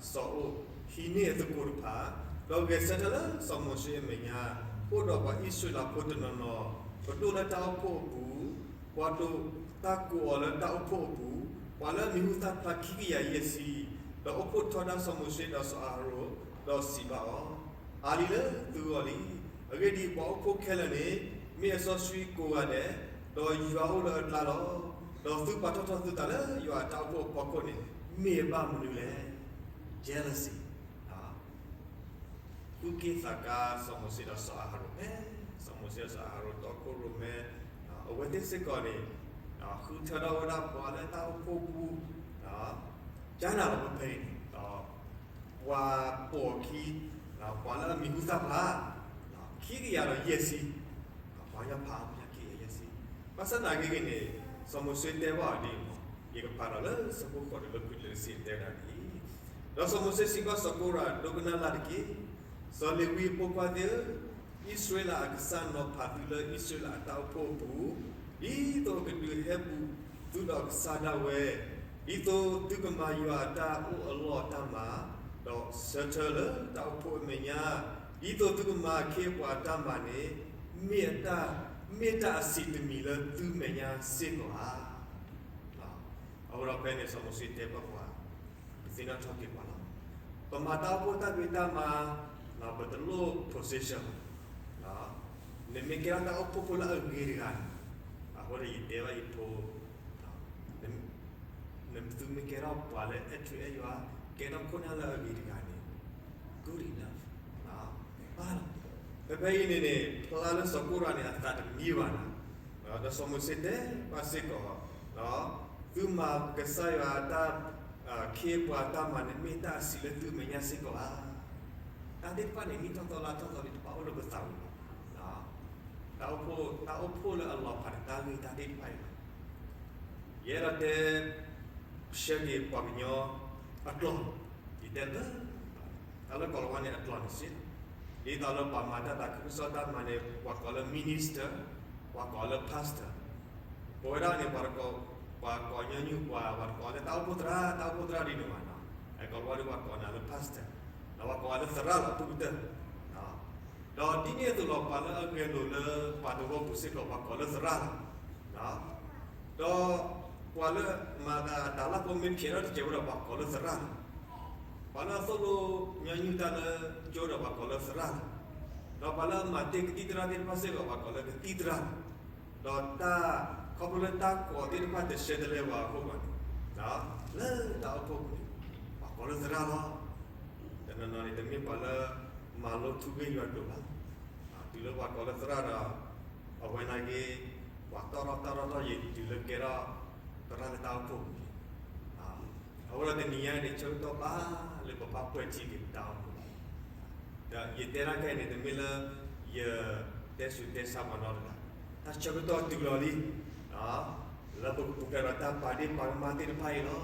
စီၤအိၣ်, ဟံးန့ၢ်အသကိးတဖၣ်, ဒီးဂဲၤဆၢထၢၣ်လၢစီၤမိၤၡ့အမဲာ်ညါ, အိၣ်ဒီးပှၤအံၣ်စရ့လးဖိတနီၤနီၤ, ပဒိၣ်လၢတၢ်အိၣ်ဖှိၣ်အပူၤ, ပှၤဒိးတၢ်ကိးအီၤလၢတၢ်အိၣ်ဖှိၣ်အပူၤ, ပှၤလၢအမံၤဟူသၣ်ဖျါခံကယၤယဲၢ်ဆံ, ဒီးအိၣ်ဖှိၣ်ထီဒါစီၤမိၤၡ့ဒီးစီၤအၤဟရိၣ်, ဒီးစံးဘၣ်အီၤ, အါလံလၢသုဂီၢ်လံ. အဂ့ၢ်ဒ်အံၤ, ပှၤအိၣ်ဖှိၣ်ခဲလၢာ်န့ၣ် မ့ၢ်အစီဆှံကိးဂၤဒဲး, ဒီးယွၤအိၣ်လၢအကျါလီၤ. ဒီးသုပာ်ထီၣ်ထီၣ်သုသးလၢယွၤအတၢ်အိၣ်ဖှိၣ်အဖီခိၣ်န့ၣ် မ့ၢ်အဘၣ်မနုၤလဲၣ်. Jealousy. သူၣ်က့ၣ်သးကါစီၤမိၤၡ့ဒီးစီၤအၤဟရိၣ်ဖဲ, စီၤမိၤၡ့ဒီးစီၤအၤဟရိၣ် တီခိၣ်ရိၣ်မဲ, အဝဲသ့ၣ်စ့ၢ်ကီးန့ၣ် ဃုထၢထီၣ်ဝဲဒၣ်ပှၤလၢတၢ်အိၣ်ဖှိၣ်ပူၤ, ကၢနၤလီၤဖဲအံၤန့ၣ်ဒီး ပှၤပိာ်အခံ, ပှၤလၢအမံၤဟူသၣ်ဖျါ, ခံကယၤဒီးယဲၢ်ဆံ, ပှၤကညီဖးအါဖျါခံကယၤယဲၢ်ဆံ. ဘၣ်ဆၣ်သနာ်က့ဂ့ၤန့ၣ် စီၤမိၤၡ့တဲဘၣ်အီၤဒ်အံၤ, ယကဖးဒီးလၢဆၢဖိဃိးတုၤလၢခွံတုၤလၢတဆံတဲဝဲဒၣ်ဒ်အံၤ, ဒီးစီၤမိၤၡ့စံးဘၣ်စီၤကိရး, ဒိကနၣ်လၢ်တက့ၢ်. စီၤလ့ၤဝံအဖိခွါသ့ၣ်ဧၢ, အံၣ်စရ့လးအကစၢ်နီၤဖးသုလၢအံၣ်စရ့လးအတၢ်အိၣ်ဖှိၣ်အပူၤ, ဒ်သိးအကဒုးဟဲဘူးသုဒီးကစၢ်ဒၣ်ဝဲ, ဒ်သိးသုကမၤယွၤအတၢ်အိၣ်အလီၢ်အတၢ်မၤ, ဒီးဆၢထၢၣ်လၢတၢ်အိၣ်ဖှိၣ်အမဲာ်ညါ, ဒ်သိးသုကမၤအခ့အပှၤအတၢ်မၤန့ၣ်, မ့ၢ်အတၢ်, မ့ၢ်တၢ်အဆံးတမံၤလၢသုမဲာ်ညါစ့ၢ်ကီးဧါ. အဃိဒီးဖဲန့ၣ် စီၤမိၤၡ့တဲဘၣ်ပှၤ, ပသ့ၣ်နီၣ်ထီၣ်က့ၤပှၤလီၤ. ပမၤတၢ်အိၣ်ဖှိၣ်တၢ်ဖံးတၢ်မၤ, ပတလိၣ် position ဘၣ်. နမ့ၢ်ကဲထီၣ်တၢ်အိၣ်ဖှိၣ်ဖိလၢအဂ့ၤတဂၤန့ၣ်, အဃိန့ၣ်ယတဲဘၣ်ယဖိ, နသုမ့ၢ်ကဲထီၣ်ပှၤလၢအဲၣ်ထူအဲၣ်ယွၤ, ကဲထီၣ်ခိၣ်နၢ်လၢအဂ့ၤတဂၤန့ၣ်, good enough, ဘၣ်လီၤ. ဖဲဖဲအံၤန့ၣ်န့ၣ် ဖျါလၢစီၤကိရးန့ၣ် အသးတမံဘၣ်နီၤ, ဒီးစီၤမိၤၡ့တဲဘၣ်စ့ၢ်ကီး, သုမၤကစၢ်ယွၤအတၢ်, အခ့အပှၤတၢ်မၤန့ၣ် မ့ၢ်တၢ်အဆံးလၢသုမဲာ်ညါစ့ၢ်ကီးဧါ. တၢ်သ့ၣ်တဖၣ်န့ၣ် နံၣ်ထီၣ်သီလါထီၣ်သီလံတဖၣ်အိၣ်လၢပသးပူၤလီၤ. တၢ်အိၣ်ဖှိၣ်, တၢ်အိၣ်ဖှိၣ်လၢအလီၤဖးန့ၣ် တၢ်ဂ့ၢ်တၢ်သ့ၣ်တဖၣ်အံၤလီၤ. ယအဲၣ်ဒိးတဲ ရှဲက့ၤပှၤကညီအကျိာ်, ယတဲလၢ တၢ်လၢကိၤလၤဝါန့ၣ်အကျိာ်န့ၣ်စ့ၢ်, ဒ်သိးလၢပှၤမၤတၢ်သးခုကစီၣ်တၢ်မၤန့ၣ် ပှၤကိးလၢ minister, ပှၤကိးလၢ pastor, ပဝဲဒၣ်န့ၣ် ပှၤတကိး, ပှၤကိးညီနုၢ်ပှၤ, ပှၤတကိးလၢတၢ်အိၣ်ဖှိၣ်သရၣ်, တၢ်အိၣ်ဖှိၣ်သရၣ်ဒ်န့ၣ်ဘၣ်နီၤ, ကိၤလၤဝါဒီးပှၤကိးနၤလၢ pastor, ဒီးပှၤကိးလၢသရၣ်လီၤ အပူၤကတၢၢ် ဒီးဒ်န့ၣ်အသိးလီၤ ပှၤလၢအဂဲၤလိာ်လၢပှၤတဝၢပူၤစ့ၢ်ကီး ပှၤကိးလၢသရၣ်လီၤ. ဒီးပှၤလၢမၤသးတၢ်လၢဖိမ့ၢ်ဖျဲးထီၣ်တစဲးဝဲဒီး ပှၤကိးလၢသရၣ်လီၤ. ပှၤလၢအသိၣ်လိညီနုၢ်တၢ်လၢကၠိဒီး ပှၤကိးလၢသရၣ်လီၤ. ဒီးပှၤလၢအမၤတ့ၢ်ကသံၣ်သရၣ်သ့ၣ်တဖၣ်စ့ၢ်ကီး ပှၤကိးလၢကသံၣ်သရၣ်လီၤ. ဒီးတၢ်, ခီဖျိလၢတၢ်ကိးသ့ၣ်တဖၣ်တဆဲတလဲဘၣ်အဃိဘၣ်န့ၣ်, လၢတၢ်အိၣ်ဖှိၣ်ပူၤန့ၣ် ပှၤကိးလၢသရၣ်လီၤ. တနီၤနီၤန့ၣ် တမ့ၢ်ပှၤလၢမၤလိထူဂ့ၢ်ယွၤဒိၣ်ဘၣ်. တုၤလၢပှၤကိးလၢသရၣ်ဒီး အဝဲနာ်က့ၤ ပှၤတီၣ်ထီၣ်တၢ်ထီၣ်ထီၣ်ယံၤ တုၤလၢကဲထီၣ်သရၣ်လၢတၢ်အိၣ်ဖှိၣ်ပူၤန့ၣ်, အဃိဒီးတနံၤညါန့ၣ် ဆၢကတီၢ်ဘၣ်လၢပဘၣ်ပှဲၤထံက့ၤပတၢ်အိၣ်မူ, ဒီးယတဲတၢ်ခဲအံၤန့ၣ် တမ့ၢ်လၢယတဲဆူးတဲဆါပှၤနီတဂၤ, တၢ်ဆၢကတီၢ်တုၤလီၤလံ လၢပကပူၤဖျဲးဒီးတၢ်ပာ်ဒ့ၣ်ပာ်ကမၣ်သ့ၣ်တဖၣ်အံၤလီၤ.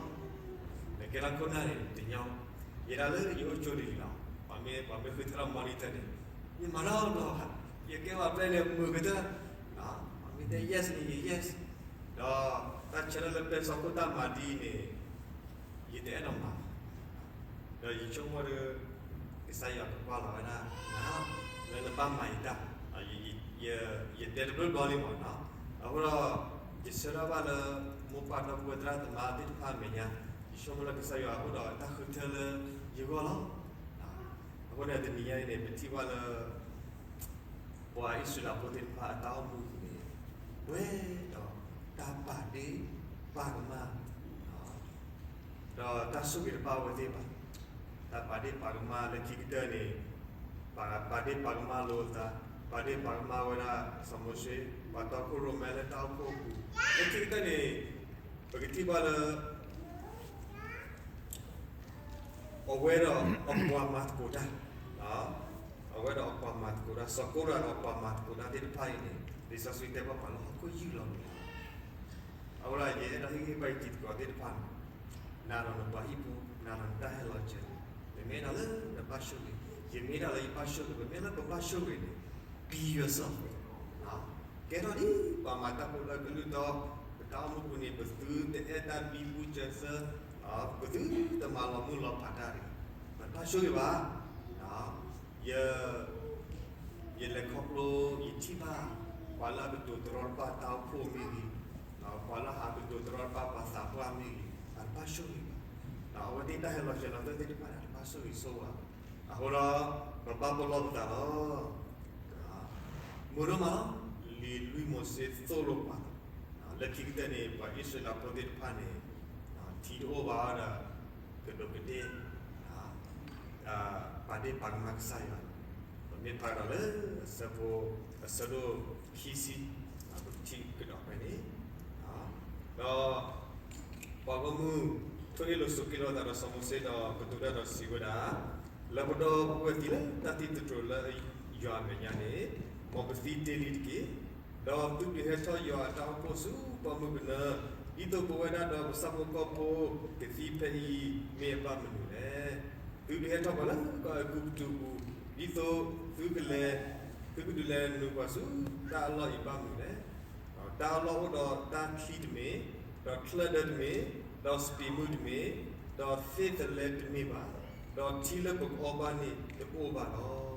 နကဲထီၣ်ခိၣ်နၢ်န့ၣ် တညီ, ယဲဒၣ်လၢယအိၣ်ကၠိတယံၤလီၤ, ပှၤမ့ၢ်, ပှၤမ့ၢ်ဃုထၢထီၣ် monitor န့ၣ်, ယမၤနီတဘျီဘၣ်, ယကဲဝဲပျဲၢ်န့ၣ်မုာ်ကတၢၢ်, ပှၤမ့ၢ်တဲ yes န့ၣ် ယ yes, ဒီးတၢ်ဆၢထၢၣ်လၢပျဲၢ်စီၤခိၣ်တၢ်မၤဒ်အံၤန့ၣ် ယတအဲၣ်ဒိးမၤဘၣ်. ဒီးယဆိကမိၣ်ဒီး ကစၢ်ယွၤကကွၢ်လီၤဝဲဒၣ် လၢနဘၣ်မၤယတၢ်, ယတဲတဘျီဘျီလံမးနီၤ, အဃိဒီး ယဆၢထၢၣ်ဘၣ်လၢ မိၢ်ပၢ်ဒီပုၢ်ဝဲၢ်သရၣ်သမါသ့ၣ်တဖၣ်အမဲာ်ညါ, ယဆိကမိၣ်လၢကစၢ်ယွၤအိၣ်ဒီးတၢ်ဃုထၢလၢယဂီၢ်လီၤ. အဃိန့ၣ် တနံၤညါအံၤန့ၣ် ပထံၣ်ဘၣ်လၢ ပှၤအံၣ်စရ့လးဖိသ့ၣ်တဖၣ်အတၢ်အိၣ်မူအပူၤန့ၣ် ပှဲၤဒီးတၢ်ပာ်ဒ့ၣ်ပာ်ကမၣ် ဒီးတၢ်ဆိၣ်ဂ့ၤတဖၣ်အဝဲသ့ၣ်ဘၣ်. တၢ်ပာ်ဒ့ၣ်ပာ်ကမၣ်လၢခံကတၢၢ်န့ၣ် ပာ်ဒ့ၣ်ပာ်ကမၣ်လိာ်သး, ပာ်ဒ့ၣ်ပာ်ကမၣ်ဝဲဒၣ်စီၤမိၤၡ့, ပှၤတီခိၣ်ရိၣ်မဲလၢတၢ်အိၣ်ဖှိၣ်အပူၤ, လၢခံကတၢၢ်န့ၣ် ပကထံၣ်ဘၣ်လၢ အဝဲဒီးအပှၤမၤသကိးတၢ်, အဝဲဒီးအပှၤမၤသကိးတၢ်, စီၤကိရးဒီးအပှၤမၤသကိးတၢ်သ့ၣ်တဖၣ်အံၤန့ၣ် လံာ်စီဆှံတဲဘၣ်ပှၤလၢဟီၣ်ခိၣ်ယုၢ်လီၤမ့ၢ်ဧါ. အဃိဒီးယအဲၣ်ဒိးဟ့ၣ်ဂံၢ်ဘါယတံၤသကိးသ့ၣ်တဖၣ်န့ၣ်, နၤဒီးနပှၤဟံၣ်ဖိ, နၤဒီးနတၢ်ဟဲလီၤစၢၤ, နမ့ၢ်အဲၣ်ဒိးလၢနဘၣ်ဆိၣ်ဂ့ၤ, ယမ့ၢ်အဲၣ်ဒိးလၢယဘၣ်ဆိၣ်ဂ့ၤ, ပမ့ၢ်လၢပဘၣ်ဆိၣ်ဂ့ၤန့ၣ် be yourself. ကဲထီၣ်ဒ်ပှၤမၤတၢ်ဖိလၢအကလုၢ်တီ, ပတၢ်အိၣ်မူပူၤန့ၣ် ပသုတအဲၣ်တၢ်ဘံဘူစၢၤစၢၤ, ပသုတမၤလီၤမုၢ်လီၤဖးတၢ်တဂ့ၤ, ပတဘၣ်ဆိၣ်ဂ့ၤဘၣ်. ယ ယလဲၤခီဖျိယထံၣ်ဘၣ် ပှၤလၢအကတိၤတရီတပါတၢ်အိၣ်ဖှိၣ်မ့ၢ်ဂ့ၤ, ပှၤလၢအဟးကတိၤတရီတပါပှၤသးပှၢ်မ့ၢ်ဂ့ၤ, အတဘၣ်ဆိၣ်ဂ့ၤဘၣ်. အဝဲသ့ၣ်တၢ်ဟဲလီၤစၢၤလီၤသွဲၣ်သ့ၣ်တဖၣ်န့ၣ် အတဘၣ်ဆိၣ်ဂ့ၤဆိၣ်ဝါဘၣ်. အဃိဒီး ပဘၣ်ပလီၢ်ပသးလီၤ. မုာ်ဒိၣ်မးလီၤ. လံာ်လွံၢ်မိၤၡ့သိၣ်လိပှၤလီၤ. လၢခံကတၢၢ်န့ၣ် ပှၤအံၣ်စရ့လးဖိသ့ၣ်တဖၣ်န့ၣ် ထံတအိၣ်ဘၣ်ဒီး ကဒူးကဒ့ၣ် ပာ်ဒ့ၣ်ပာ်ကမၣ်ကစၢ်ယွၤ, ပမ့ၢ်ဖးဒီးလၢအဆၢဖိ အဆၢဒိၣ်ခံဆံ, ပကထံၣ်ကဒီးဖဲန့ၣ်, ဒီး ပှၤဂီၢ်မုၢ် ထိၣ်အ့ၣ်လိာ်ဆိးက့လိာ်သးဒီးစီၤမိၤၡ့ဒီး ကတိၤတၢ်ဒီးစံးဝဲဒၣ်, လၢပဒီပုၢ်ဝဲၢ်သံလၢတၢ်သံသတြိာ်လၢယွၤအမဲာ်ညါန့ၣ်, မ်ပသံတ့ၢ်လံတက့ၢ်. ဒီးသုဒုးဟဲထီၣ်ယွၤအတၢ်အိၣ်ဖှိၣ်ဆူပှၢ်မုၢ်ကနၢ, ဒ်သိးပဝဲဒၣ်ဒီးပဆၣ်ဖိကီၢ်ဖိကသံဖဲအံၤ မ့ၢ်အဘၣ်မနုၤလဲၣ်. သုဒုးဟဲထီၣ်ပှၤလၢကီၢ်အဲၤကူပတူးပူၤ, ဒ်သိးသုကလဲၤ သုကဒုးလဲၤနုာ်ပှၤဆူတၢ်အလီၢ်အံၤဘၣ်မနုၤလဲၣ်. တၢ်အလီၢ်အိၣ်ဒီးတၢ်ချံတမ့ၢ်, ဒီးချၢၣ်ဒၢတမ့ၢ်, ဒီးစပံးမုၢ်တမ့ၢ်, ဒီးသ့ၣ်သလဲတမ့ၢ်ဘၣ်, ဒီးထံလၢပကအီၣ်ဘၣ်န့ၣ်တအိၣ်ဘၣ်လီၤ.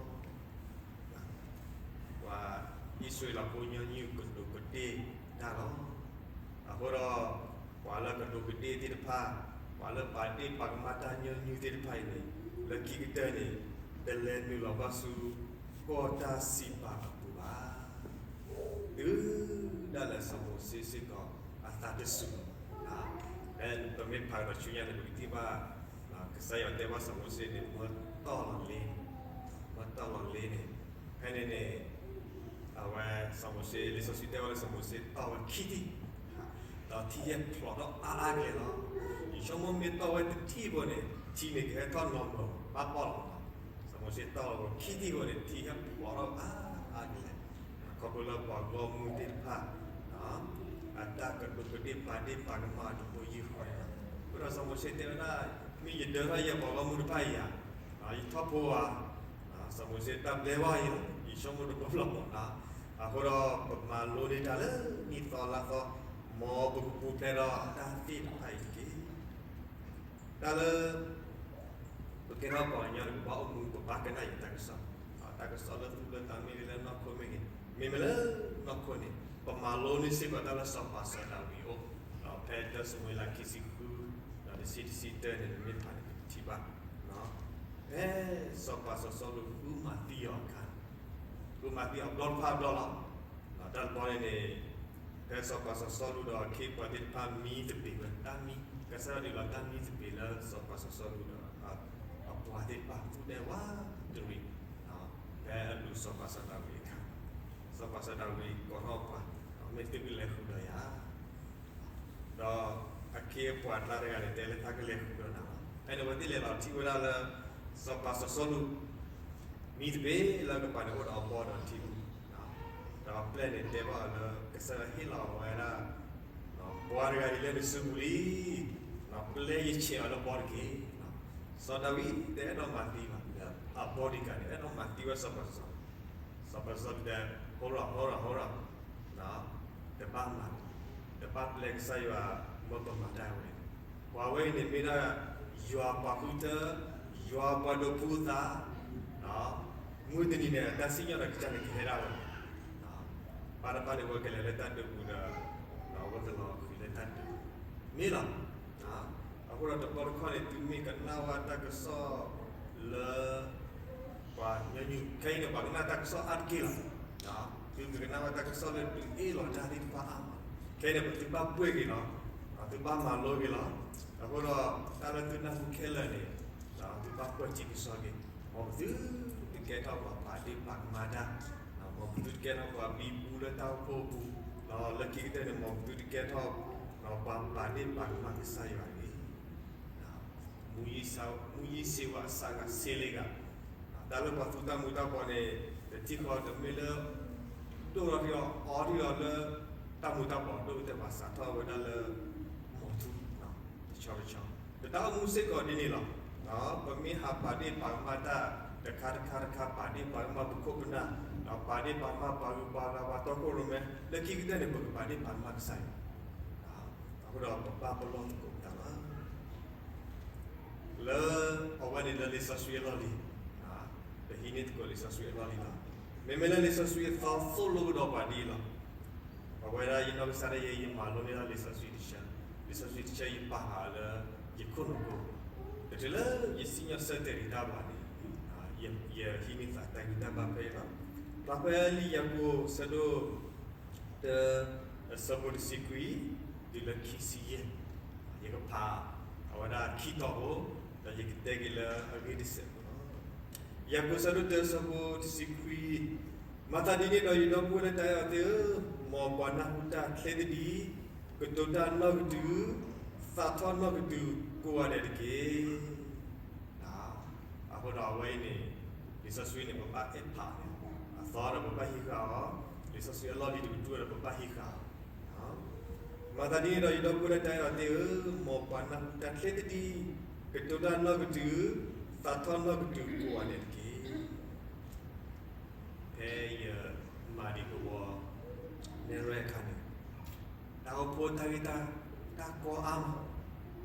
ပှၤအံၣ်စရ့လးဖိညီနုၢ်ကဒူးကဒ့ၣ်တၢ်လီၤ. အဃိဒီး ပှၤလၢကဒူးကဒ့ၣ်သ့ၣ်တဖၣ်, ပှၤလၢပာ်ဒ့ၣ်ပာ်ကမၣ်တၢ်ညီနုၢ်သ့ၣ်တဖၣ်အံၤန့ၣ်, လၢခံကတၢၢ်န့ၣ် တလဲၤနုာ်လီၤဘၣ်ဆူ ကီၢ်တၢ်စံးပာ်အပူၤဘၣ်. တုၤဒၣ်လဲာ်စီၤမိၤၡ့စ့ၢ်ကီး အသးတစူၤလီၤ. ဖဲပမ့ၢ်ဖးကဒီးဆူညါန့ၣ် ပကထံၣ်ဘၣ် ကစၢ်ယွၤတဲဘၣ်စီၤမိၤၡ့န့ၣ် မၢတီၢ်လီၤလ့, မၢတီၢ်လီၤလ့န့ၣ်, ဖဲန့ၣ်န့ၣ် အဝဲစီၤမိၤၡ့ လံာ်စီဆှံတဲဝဲလၢစီၤမိၤၡ့တီၢ်ဝဲခံထံၣ်, ဒီးထံဟဲဖျိးထီၣ်အါအါကလဲာ်လီၤ. ယဆိကမိၣ်မ့ၢ်တီၢ်ဝဲတထံၣ်ဘၣ်န့ၣ် ထံန့ၣ်ကဟဲထီၣ်နီၤမၢၤ ဘၣ်ပီၣ်လီၤ. စီၤမိၤၡ့တီၢ်ဝဲခံထံၣ်ဘၣ်န့ၣ် ထံဟဲဖျိးထီၣ်အါအါကလဲာ်, ခီဖျိလၢပှၤဂီၢ်မုၢ်သ့ၣ်တဖၣ် အတၢ်ကဒူးကဒ့ၣ်ပာ်ဒ့ၣ်ပာ်ကမၣ်အတဘိယူၢ်ဃီန့ၣ်လီၤ. အဃိဒီးစီၤမိၤၡ့တဲဝဲဒၣ်, မ့ၢ်ယဒၢထီၣ်ယဲပှၤဂီၢ်မုၢ်တဖၣ်အံၤဧါ, ယထီၣ်ဖိဧါ. စီၤမိၤၡ့တၢ်ဘျဲဘၣ်အံၤလီၤ, ယဆိကမိၣ်တဘၣ်ဘျီမး. အဃိဒီးပမၤလိန့ၢ်တၢ်လၢနံၣ်သီလါသီ, မ်ပကပူၤဖျဲးဒီးတၢ်သ့ၣ်တဖၣ်အံၤတက့ၢ်. တၢ်လၢ ပကဲထီၣ်ပှၤကညီန့ၣ် ပဘၣ်အိၣ်မူ ပဘၣ်ကနၣ်ယွၤတၢ်ကစီၣ်, တၢ်ကစီၣ်လၢသူၣ်လၢသးမ့ၢ်ဂ့ၤ လၢနီၢ်ခိမ့ၢ်ဂ့ၤ, မ့မ့ၢ်လၢနီၢ်ခိန့ၣ် ပမၤလိန့ၢ်စ့ၢ်ကီးတၢ်လၢစီၤပၤစီၤဒၤဝံးအအိၣ်, ဒီးဖဲတၢၢ်စမူၤအ့လးခံဆံဃု, ဒီးတဆံ တဆံတၢန့ၣ် ပမ့ၢ်ဖးန့ၣ်ပကထံၣ်ဘၣ်, ဖဲစီၤပၤစီၤစီလူးဃုမၤသံအီၤအခါန့ၣ်, ဃုမၤသံအီၤဘျီတဖၣ်ဘျီလီၤ. တၢ်တဘျီန့ၣ်န့ၣ်, ဖဲစီၤပၤစီၤစီလူးဒီးအခ့အပှၤသ့ၣ်တဖၣ်မံသပ့ၤဝဲတၢ်မံ, ကစၢ်ယွၤဒုးလီၤတၢ်မံသပ့ၤလၢစီၤပၤစီၤစီလူးဒီး အပှၤသ့ၣ်တဖၣ် သူၣ်ဒဲဝးတရံး, ဖဲအလူၤစီၤပၤစီၤဒၤဝံးအခါ, စီၤပၤစီၤဒၤဝံးကိးထီၣ်ပှၤ, မ့ၢ်သုကလဲၤဃုာ်ဒီးယၤ ဒီးအခ့အပှၤကျါတဂၤန့ၣ် တဲလၢတၢ်ကလဲၤဃုာ်ဒီးနၤလီၤ. ဖဲန့ၣ်အဝဲသ့ၣ်လဲၤလီၤထံၣ်ဝဲဒၣ်လၢ စီၤပၤစီၤစီလူး မံသပ့ၤလၢကပၤန့ၣ်အိၣ်ဒီးအဘီဒီးထံပူၤ, ဒီးအပျဲၢ်န့ၣ်တဲဘၣ်အီၤလၢ ကစၢ်ယွၤဟ့ၣ်လီၤဝဲဒၣ် ပှၤတဂၤအံၤလၢနစုပူၤလံ, ပျဲယဆဲးအီၤလၢဘီတက့ၢ်. စီၤဒၤဝံးတအဲၣ်ဒိးမၤသံဘၣ်, အဘီဒံးကးန့ၣ် အဲၣ်ဒိးမၤသံဝဲစီၤပၤစီၤစီလူး, စီၤပၤစီၤစီလူးတဲ ဟိရၣ် ဟိရၣ် ဟိရၣ်, တဘၣ်မၤ, တဘၣ်ပျဲကစၢ်ယွၤမၢပမၤတၢ်ဝဲ, ပှၤဝဲအံၤန့ၣ်မ့ၢ်ဒၣ် ယွၤပှၤဃုထၢ, ယွၤပှၤဒိးဖှူအသး, မုၢ်တနံၤန့ၣ် တၢ်စံၣ်ညီၣ်ဒီးကစၢ်န့ၣ်ကဟဲဒၣ်ဝဲ, ဘၣ်တဘၣ်န့ၣ် အဝဲကလဲၤလၢတၢ်ဒုးပူၤဒီး အဝဲကလီၤဃံၤလၢတၢ်ဒုးပူၤန့ၣ်လီၤ. အဃိဒီးတဘျီတခီၣ်န့ၣ် သုမ့ၢ်ကနၣ်ဝဲတၢ်ကစီၣ်လၢ ပှၤညီနုၢ်ခဲအံၤန့ၣ် ပှၤကနၣ်တၢ်ကစီၣ်အါတက့ၢ်လီၤ. သုမ့ၢ်ကနၣ်ဝဲတၢ်ကစီၣ်လၢဒုးအ့ၣ်လိာ်တၢ်သ့ၣ်တဖၣ်အါမး, ခဲအံၤန့ၣ် ပသုဘၣ်ပှဲၢ်က့ၤလီၤ, သုဘၣ်မၤလိက့ၤလီၤ. အဃိဒီး တၢ်လၢသုနၢ်ဟူခဲလၢာ်န့ၣ် သုဘၣ်ကွၢ်စံးကစီၣ်က့ၤ, မ်ပသုတကဲထီၣ်ပှၤပာ်ဒ့ၣ်ပာ်ကမၣ်တၢ်, မ်ပသုတကဲထီၣ်ပှၤဘံဘူလၢတၢ်အိၣ်ဖှိၣ်အပူၤ, လၢခံကတၢၢ်န့ၣ် မ်ပသုတကဲထီၣ် ပှၤပာ်ဒ့ၣ်ပာ်ကမၣ်ကစၢ်ယွၤတဂ့ၤ. မူယ့ၣ်စ့ဝါစးဂၤစ့လ့ဂၤ, တၢ်လၢပှၤသူတၢ်မူၤတၢ်ဘှီးန့ၣ် တထံၣ်ဃီတမ့ၢ်လၢ ဒိၣ်ထီၣ်ထံအီၤအီထံအီၤလၢ တၢ်မူၤတၢ်ဘှီး ဒိၣ်ကတၢၢ်ပှၤစးထီၣ်ဝဲဒၣ်လၢ မီၤထူ တဆီတဆီ, ဒီးတၢ်အိၣ်မူစ့ၢ်ကီးဒ်န့ၣ်လီၤ. ပမ့ၢ်ဟးပာ်ဒ့ၣ်ပာ်ကမၣ်တၢ် တခါတခါတခါ ပာ်ဒ့ၣ်ပာ်ကမၣ်ပခိၣ်ပနၢ်, ပာ်ဒ့ၣ်ပာ်ကမၣ်ပှၤဂုၤပှၤဂၤပှၤတီခိၣ်ရိၣ်မဲ, လၢခံကတၢၢ်န့ၣ် ပကပာ်ဒ့ၣ်ပာ်ကမၣ်ကစၢ်ယွၤ အဃိဒီးပဘၣ်ပလီၢ်သကိးပသးလီၤ. လၢအဝဲန့ၣ်လၢလံာ်စီဆှံအလီၢ်လံၤ, ပဟံးန့ၢ်သကိးလံာ်စီဆှံအလီၢ်လံၤလီၤ. မ့မ့ၢ်လၢလံာ်စီဆှံအသီသိၣ်လိကဒီးပှၤဒ်အံၤလီၤ. အဝဲဒၣ်ယနီၢ်ကစၢ်ဒၣ်ယဲ ယမၤလိန့ၢ်ဒၣ်လံာ်စီဆှံတဆၢ, လံာ်စီဆှံတဆၢယပာ်ဃာ်လၢယခိၣ်နူာ်ပူၤ, တချုးလၢယစံၣ်ညီၣ်ဆၢတဲာ်က့ၤတၢ်ဘၣ်န့ၣ်, ယဟံးန့ၢ်သးတၢ်ဂံၢ်တၢ်ဘါဖဲအံၤလီၤ. ပာ်ဖဲလံာ်ယၤကိာ်ဆၢဒိၣ် တၢ အဆၢဖိတဆံခွံ တုၤလၢခံဆံယဲၢ်, ယကဖးအဝဲဒၣ်ခံတီၤဖိ, ဒီးယကတဲက့ၤလၢအဂ့ၢ်တစဲးဖိလီၤ. ယၤကိာ်ဆၢဒိၣ်တၢ အဆၢဖိတဆံခွံ, မၤသးဒ်န့ၣ်ဒီး ယဒီပုၢ်ဝဲၢ်လၢတၢ်အဲၣ်အီၤသ့ၣ်ဧၢ, မ်ပှၤနၢ်ဟူတၢ်ချ့သဒံ, ကတိၤတၢ်နီၢ်ကတုၤ, သးထီၣ်နီၢ်ကတုၤကိးဂၤဒဲးတက့ၢ်. အဃိဒီးအဝဲအံၤန့ၣ် လံာ်စီဆှံန့ၣ် ပဘၣ်အဲၣ်ဖးန့ၣ်, အသီဒီးပဘၣ်ဟံးဃာ်အီၤ, လံာ်စီဆှံအလီၢ်လံၤတကတြူၢ်ဒီးပဘၣ်ဟံးဃာ်အီၤ. မၤသးဒ်န့ၣ်ဒီး ယဒီပုၢ်ဝဲၢ်လၢတၢ်အဲၣ်အီၤသ့ၣ်ဧၢ, မ်ပှၤနၢ်ဟူတၢ်ချ့သဒံ, ကတိၤတၢ်နီၢ်ကတုၤ, သးထီၣ်နီၢ်ကတုၤကိးဂၤဒဲးတက့ၢ်. ဖဲယမၤဒံးကဝီၤနဲၣ်ရွဲၣ်အခါန့ၣ်, တၢ်အိၣ်ဖှိၣ်တၢ်ဂ့ၢ်တၢ်ကီအါမး,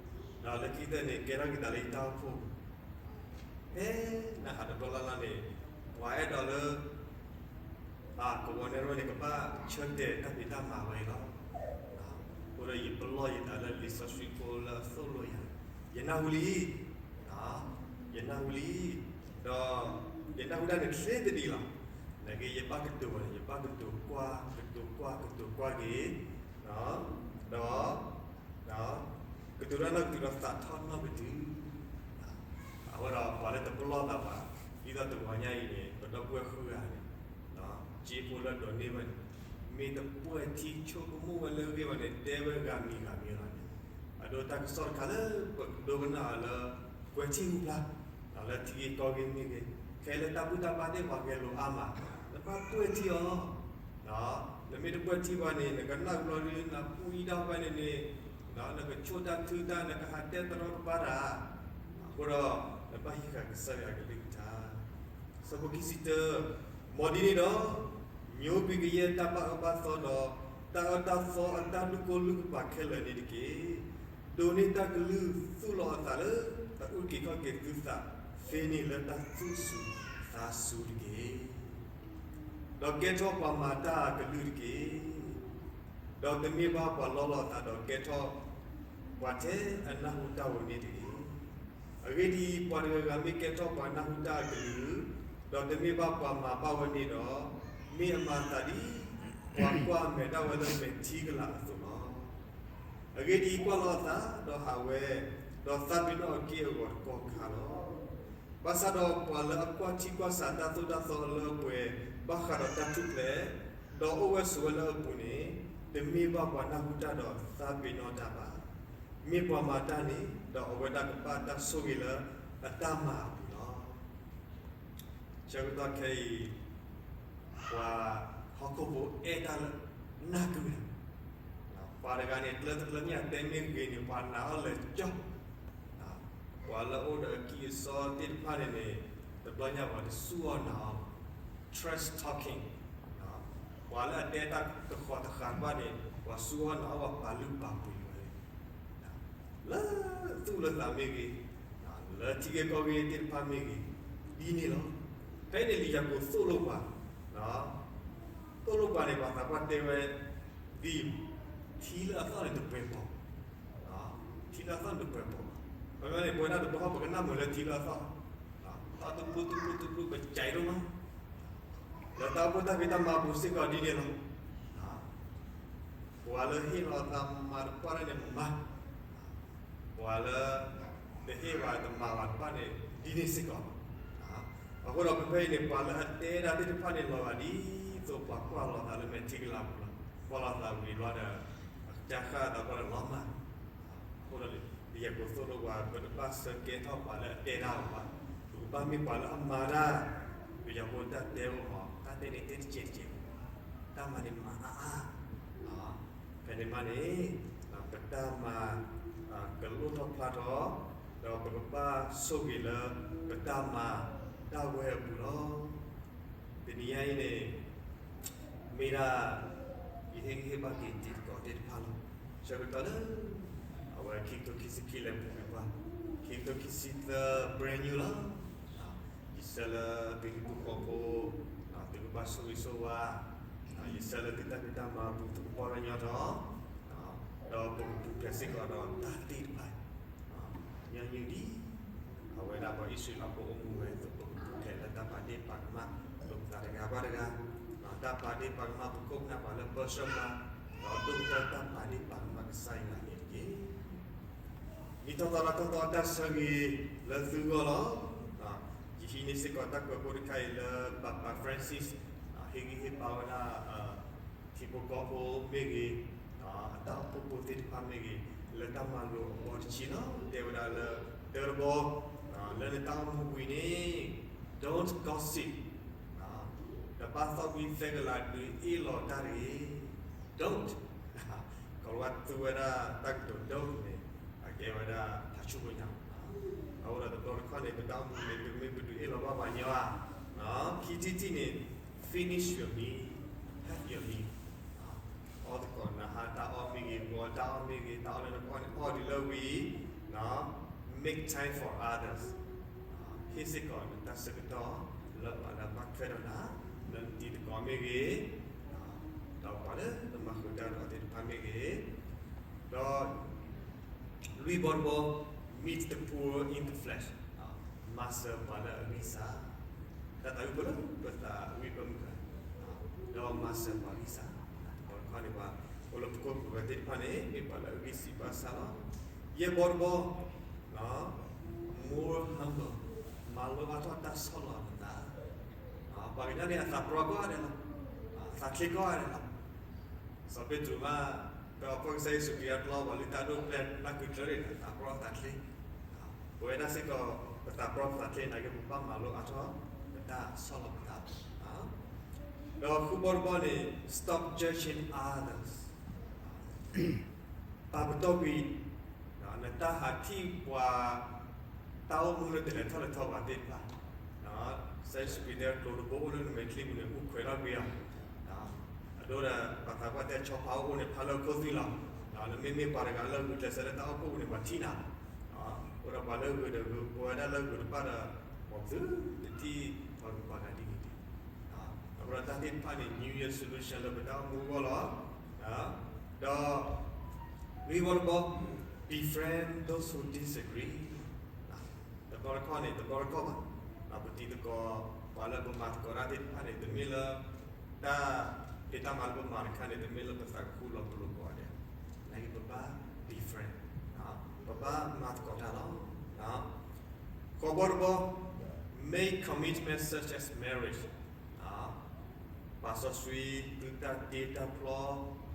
ဒီးလၢခံကတၢၢ်န့ၣ် ကဲထီၣ်က့ၤသးလၢယတၢ်အိၣ်ဖှိၣ်, ဖဲနဟးတဘျီလၢ်လၢ်န့ၣ်, ပှၤအဲၣ်ဒိးလၢ ကဝီၤနဲၣ်ရွဲၣ်န့ၣ် ကဘၣ်ဆၢတဲာ်တၢ်ဖံးတၢ်မၤဝဲအံၤလီၤ. အဃိဒီးယပလီၢ်ယသးလၢလံာ်စီဆှံဖိလၢအသိၣ်လိယၤ, ယနၢ်ဟူလံ, ယနၢ်ဟူလံ, ဒီးယနၢ်ဟူတၢ်န့ၣ်ချ့တဒံးလီၤ. နာ်က့ယဘၣ်ကတိၤဝဲန့ၣ် ယဘၣ်ကတိၤကွၢ် ကတိၤကွၢ် ကတိၤကွၢ်က့ၤ, ဒီး ကတိၤတၢ်နီၢ်ကတုၤဒီးသးထီၣ်နီၢ်ကတုၤ, အဃိဒီးပှၤလၢတပလီၢ်သးဘၣ်, ဒ်သိးတဂီၤညါအံၤန့ၣ် ပဒီပုၢ်ဝဲၢ်ဃုဂၤန့ၣ်, စ့ဖိလၢဒိးန့ၢ်ဝဲန့ၣ်, မ့ၢ်တပှဲၢ်ထံဆိကမိၣ်ဝဲလၢအဂ့ၢ်ဘၣ်န့ၣ် တဲဝဲဂၤမံၤဂၤမံၤလီၤန့ၣ်, အဒိတၢ်ကစီၣ်တခါလၢပကဒိကနၣ်အီၤလၢ ကွဲၤထံၣ်ဟူဖျါ, လၢထံဂ့ၢ်ကီၢ်ဂ့ၢ်မ့ၢ်ဂ့ၤ, ခဲလၢတၢ်ဘူၣ်တၢ်ဘါသ့ၣ်ပှၤဂဲၤလိာ်အါမး, နဘၣ်ပှဲၢ်ထံအီၤ နမ့ၢ်တပှဲၢ်ထံပှၤန့ၣ် နကနၣ်ကဘျီဒ်နပူၣ်အံၤဒၣ်ဖဲန့ၣ်န့ၣ်, နကဆိၣ်တၢ်ထုတၢ် နကဟးတဲတရီတပါတၢ်, အဃိဒီး နဘၣ်ဟံးဃာ်ကစၢ်ယွၤအကလုၢ်ကထါ. ဆၢဖိခံဆံတၢ, မ်ဒ်န့ၣ်ဒီး, ညိကွံာ်ကယဲၢ်တၢ်ဘၣ်အၢဘၣ်သီဒီး တၢ်အၢတၢ်သီအတၢ်လုၢ်ကိၢ်လုၢ်ကပၤခဲလၢာ်န့ၣ်တက့ၢ်. ဒိးန့ၢ်တၢ်ကလုၢ်သူၣ်လီၤအသးလၢ အအုၣ်က့ၤခီၣ်က့ၤသုသးသ့န့ၣ်လၢတၢ်သူၣ်စူၤသးစူၤတက့ၢ်. ဒီးကဲထီၣ်ပှၤမၤတၢ်အကလုၢ်တက့ၢ်. ဒီးတမ့ၢ်ဘၣ်ပှၤလီလီၤအသးဒီးကဲထီၣ်ပှၤထဲအနၢ်ဟူတၢ်ဝဲန့ၣ်တဂ့ၤ. အဂ့ၢ်ဒ်အံၤ, ပှၤတဂၤဂၤမ့ၢ်ကဲထီၣ်ပှၤနၢ်ဟူတၢ်အကလုၢ်, ဒီးတမ့ၢ်ဘၣ်ပှၤမၤဘၣ်ဝဲန့ၣ်ဒီး, မ့ၢ်အမၤသးဒ်ပှၤကွၢ်အမဲာ်ဒၣ်ဝဲလၢမဲာ်ထံကလၤအသိးလီၤ. အဂ့ၢ်ဒ်အံၤ, ကွၢ်လီၤအသးဒီးဟးဝဲ, ဒီးသးပ့ၤနီၣ်အက့ၢ်အဂီၤတကီၢ်ခါလီၤ. ဘၣ်ဆၣ်ဒီးပှၤလၢအကွၢ်ထံကွၢ်ဆးတၢ်သိၣ်တၢ်သီလၢအပှဲၤဘၣ်ဃးဒီးတၢ်ထူၣ်ဖျဲး, ဒီးအိၣ်ဝဲဆိးဝဲလၢအပူၤန့ၣ်, တမ့ၢ်ဘၣ်ပှၤနၢ်ဟူတၢ်ဒီးသးပ့ၤနီၣ်တၢ်ဘၣ်. မ့ၢ်ပှၤမၤတၢ်န့ၣ်, ဒီးအဝဲဒၣ်ကဘၣ်တၢ်ဆိၣ်ဂ့ၤလၢအတၢ်မၤအပူၤလီၤ. ဆၢကတီၢ်ခဲအံၤ, ပှၤဟီၣ်ခိၣ်ဖိအဲၣ်တၢ်လၢနၢ်ကုၢ်န့ၣ်, ပှၤတဂၤန့ၣ် ကျၢတကျၢမ့ၢ်အတဲမ့ၢ်ဂ့ၤန့ၣ် ပှၤနာ်အီၤလၢာ်ကၠီ, ပှၤလၢအအိၣ်ဒီးအကံၢ်အစီသ့ၣ်တဖၣ်န့ၣ်န့ၣ်, တဘျီညါပှၤတစူၢ်အီၤနာ်အီၤ, trash talking, ပှၤလၢအတဲတၢ်တဃီတဃာ်တဖၣ်န့ၣ် ပှၤစူၢ်အီၤနာ်အီၤ ပှၤပာ်လုၢ်ပာ်ပှ့ၤဝဲ လၢသူၣ်လၢသးမ့ၢ်ဂ့ၤ, လၢထံဂ့ၢ်ကီၢ်ဂ့ၢ်သ့ၣ်တဖၣ်မ့ၢ်ဂ့ၤ, ဒ်န့ၣ်လီၤ. ဖဲန့ၣ်လံာ်ယၤကိာ်သိၣ်လိပှၤ, သိၣ်လိပှၤန့ၣ် ပှၤသးပှၢ်တဲဝဲ, ဒ်အံၤ, ထံလၢအသီၣ်န့ၣ်တပှဲၤပီၤ, ထံလၢအသီၣ်န့ၣ်တပှဲၤပီၤ, ပမ့ၢ်န့ၣ် ပဝဲဒၣ်တဘျီဃီပကနၣ်မုာ်လၢထံလၢအသီၣ်, သီၣ်တပျူၤတပျူၤတပျူၤ ပကၠဲးဒိၣ်မး လၢတၢ်အိၣ်ဖှိၣ်တၢ်ဖံးတၢ်မၤအပူၤစ့ၢ်ကီးဒ်န့ၣ်လီၤ. ပှၤလၢဟ့ၣ်လီၤအသးမၤတပှၢ်တၢ်န့ၣ်မၤ, ပှၤလၢတဟ့ၣ်ဘၣ်တမၤဘၣ်တဖၣ်န့ၣ် ဒ်န့ၣ်စ့ၢ်ကီးလီၤ. အဃိဒီးဖဲဖဲအံၤန့ၣ် ပှၤလၢအတဲဒၣ်သ့ၣ်တဖၣ်န့ၣ်လီၤဂာ်ဒ်သိးပှၤကွၢ်လီၤသးလၢမဲာ်ထံကလၤပူၤလီၤ. ကွၢ်လီၤသးဝံၤဘျီဒီး အကစၢ်ဃၣ်သးပှၢ်ဒီးလီၤမၢ် အဃိဒီး လံာ်ယၤကိာ်သိၣ်လိပှၤ ပတဘၣ်ဆၢကဲထီၣ်ပှၤလၢအတဲတၢ်ဘၣ်, ပကဘၣ်မ့ၢ်ပှၤလၢအမၤတၢ်, ပယီၤဖိတၢ်တဲအိၣ်မး တၢ်တဲန့ၣ်တဲတကဲးတကဲး, တၢ်မၤန့ၣ်မၤအါအါ, ဖဲန့ၣ်မးန့ၣ် ပတၢ်မၤ ကလိၣ်ထီၣ်ဖျါထီၣ်, ဒီးပကဘၣ်ဆိၣ်ဂ့ၤလၢ ပတၢ်မၤဒၣ်ဝဲအပူၤလီၤ. တနံၤညါအံၤန့ၣ် မ့ၢ်ဒၣ် ယဟ့ၣ်ဂံၢ်ဟ့ၣ်ဘါက့ၤတံၤသကိးသ့ၣ်တဖၣ်လီၤ. ဆၢကတီၢ်လၢ အဝဲခံကထိခံဆံခံလဲၤပူၤကွံာ်ပှၤ, ခံကထိခံဆံသၢ brand new လီၤ. ယဆၢလၢသုဟံၣ်ဖိဃီဖိ သုကဘၣ်ဆိၣ်ဂ့ၤဆိၣ်ဝါ, ယဆၢလၢသုတၢ်ဖံးတၢ်မၤအပူၤ သုကပှၢ်ကညီထီၣ်, ဒီးပကပူၤဖျဲးစ့ၢ်ကီးဒီးတၢ်သ့ၣ်တဖၣ် ညီနုၢ်ဒံး အဝဲဒၣ်ပှၤအံၣ်စရ့လးဖိအိၣ်မူဝဲအသိး ပကပူၤဖျဲးလၢတၢ်ပာ်ဒ့ၣ်ပာ်ကမၣ် ပသးတဂၤဘၣ်တဂၤ, တၢ်ပာ်ဒ့ၣ်ပာ်ကမၣ်ပခိၣ်ပနၢ်ပှၤလၢပၢဆှၢပှၤ, ဒီးဒိၣ်ကတၢၢ်တၢ်ပာ်ဒ့ၣ်ပာ်ကမၣ်ကစၢ်ယွၤန့ၣ်တက့ၢ်. မ့ၢ်ထီၣ်သီလၢထီၣ်သီတၢ်ဆၢဂ့ၤလၢသုဂီၢ်လီၤ. ယဟံးန့ၢ်စ့ၢ်ကီးတၢ်ကွဲးဖိတခါအံၤလၢ Papa Francis ဟ့ၣ်ဂံၢ်ဟ့ၣ်ဘါဝဲဒၣ် ထံဖိကီၢ်ဖိမ့ၢ်ဂ့ၤ, အတၢ်အိၣ်ဖှိၣ်ဖိသ့ၣ်တဖၣ်မ့ၢ်ဂ့ၤ, လၢတၢ်မၤလိာ်အဘီတဆံလီၤ. တဲဝဲဒၣ်လၢ တၢတဘီ, လၢနတၢ်အိၣ်မူဝံၤန့ၣ် don't gossip, တဘၣ်သီၣ်ကွံာ်သဲကလၤဒုးအ့ၣ်လိာ်တၢ်တဂ့ၤ. Don't, ကီးလီၤဝဲသူဝဲဒၣ်တၢ်ကတိၤ don't န့ၣ် အကဲဝဲဒၣ်ဖးဆူၣ်ဖိညါ, အဃိဒီးတဘျီတခီၣ်န့ၣ် ပတၢ်အိၣ်မူန့ၣ် ပမ့ၢ်ပဒုးအ့ၣ်လိာ်ဘၣ်ပှၤညီဧါ. ခံထံၣ်တထံၣ်န့ၣ် finish your meal, have your meal. အီသကိးနဟါတၢ်အီၣ်မ့ၢ်ဂ့ၤ, ဂီၤတၢ်အီၣ်မ့ၢ်ဂ့ၤ, တၢ်အီၣ်လၢနကအီၣ်န့ၣ် အီၣ်ဒံးလၢဝံၤ, make time for others. ဟ့ၣ်စ့ၢ်ကီးနတၢ်ဆၢကတီၢ်လၢပှၤလၢအဘၣ်ထွဲဒီးနၤ, လၢနတံၤသကိးမ့ၢ်ဂ့ၤ, ဒီးပှၤလၢနမၤဃုာ်တၢ်ဒီးသ့ၣ်တဖၣ်မ့ၢ်ဂ့ၤ, ဒီး လွံၢ်ဘီတဘီ, meet the poor in the flesh. မၤစၢၤပှၤလၢအဂံၢ်စၢ်, တၢ်သးဝံၣ်ဖိလၢပသးဝံၣ်ပမုၢ်ဂၤ, ဒီးမၤစၢၤပှၤဂံၢ်စၢ်, တဘီတခီၣ်န့ၣ် ပှၤအိၣ်လၢပခိၣ်ပဃၢၤသ့ၣ်တဖၣ်န့ၣ် မ့ၢ်ပှၤလၢအဂံၢ်စၢ်ဘါစၢ်လီၤ. ယဲၢ်ဘီတဘီ, more humble, မၤလိအါထီၣ်တၢ်ဆီၣ်လီၤနသး, ပှၤကညီန့ၣ် အသးပြီကိးဂၤဒဲးလီၤ, အသးချ့ကိးဂၤဒဲးလီၤ. စီၤပ့းတရူးမး, ပအီၣ်ဖှိၣ်ကစၢ်ယ့ၣ်ၡူးခရံာ်အကျီ ပှၤလုၢ်တၢ်ဒိၣ်ပျဲၢ်လၢကုၢ်ကျၢၤန့ၣ် အသးပြီအသးချ့, ပဝဲဒၣ်စ့ၢ်ကီး ပသးပြီပသးချ့နာ်က့ ပဘၣ်မၤလိအါထီၣ် ပတၢ်ဆီၣ်လီၤပသးလီၤ. ဒီးဃုဘီတဘီန့ၣ် stop judging others. ပာ်ပတီၢ်ကွံာ် နတၢ်ဟးထံၣ်ပှၤ တၢ်အိၣ်မူလၢတလဲၤထီၣ်လဲၤထီဘၣ်သ့ၣ်တဖၣ်, ကစၢ်ယ့ၣ်ၡူးခရံာ်တဲ ကျိၤတဘိအိၣ်လၢနမဲာ်ချံပူၤန့ၣ် မူခွဲးထီၣ်ကွံာ်အီၤ, အဒိဒီး ပှၤသးပှၢ်တဲ ဆီဖါအိၣ်န့ၣ်ဖးလၢအခိၣ်သွံၣ်လီၤ. နမ့မ့ၢ်ပှၤတဂၤလၢဂုာ်ကျဲးစၢးလၢတၢ်အိၣ်ဖှိၣ်ပူၤန့ၣ် ပှၤထံၣ်နၤ, အိၣ်ဒီးပှၤလၢဂုာ်ဒီးဂုာ် ပဝဲဒၣ်လၢဂုာ်တဖၣ်ဒီး မ်ပသုတထံၣ်ပှၤဂုၤပှၤဂၤဒ်န့ၣ်တဂ့ၤ. အဃိဒီးတၢ်သ့ၣ်တဖၣ်န့ၣ် New Year solution လၢပတၢ်အိၣ်မူအဂီၢ်လီၤ. ဒီး နွံဘီတဘီ, befriend those who disagree. တဘျီတခီၣ်န့ၣ် တဘျီတခီၣ်ဘၣ်, ပတံၤသကိး ပှၤလၢပမၤသကိးတၢ်သ့ၣ်တဖၣ်န့ၣ် တမ့ၢ်လၢ တၢ်ဖံးတၢ်မၤလၢပမၤတခါန့ၣ် တမ့ၢ်လၢပသးကဃူလီၤပလိာ်ကိးဂၤဒဲး, နာ်က့ပဘၣ် befriend, ပဘၣ်မၤသကိးတၢ်လီၤ. ဃိးဘီတဘီ, make commitments such as marriage. ပာ်စီဆှံသုတၢ်တ့တၢ်ဖျီ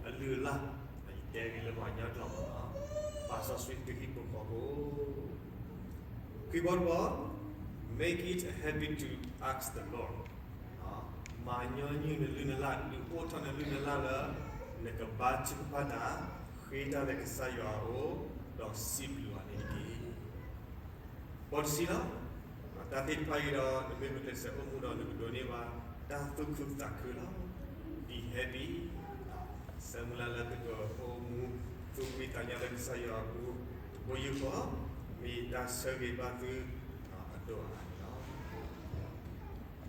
အလုၢ်အလၢ်, ယတဲဂ့ၤလၢပှၤကညီကျိာ်, ပာ်စီဆှံသုဟံၣ်ဖိဃီဖိ. ခွံဘီတဘီ, make it a habit to ask the Lord. မၤညီနုၢ်နလုၢ်နလၢ်, ဒုးအိၣ်ထီၣ်နလုၢ်နလၢ်လၢ နကဘါထုကဖၣ်တၢ်, ဃ့တၢ်လၢကစၢ်ယွၤအအိၣ်, ဒီးစံးဘျုးအီၤန့ၣ်တက့ၢ်. ဘီတဆံလီၤ. တၢ်သ့ၣ်တဖၣ်အံၤဒီး နမ့ၢ်ဂုာ်ကျဲးစၢးအိၣ်မူဒီး နကဒိးန့ၢ်ဘၣ် တၢ်သူၣ်ခုသးခုလီၤ. Be happy. ဆၢမုၢ်လၢ်လၢသုကအိၣ်မူ သူၣ်ဖှံသးညီလၢကစၢ်ယွၤအပူၤ တဘိယူၢ်ဃီ, မ့ၢ်တၢ်ဆၢဂ့ၤဘၣ်သုအဒိၣ်အါ.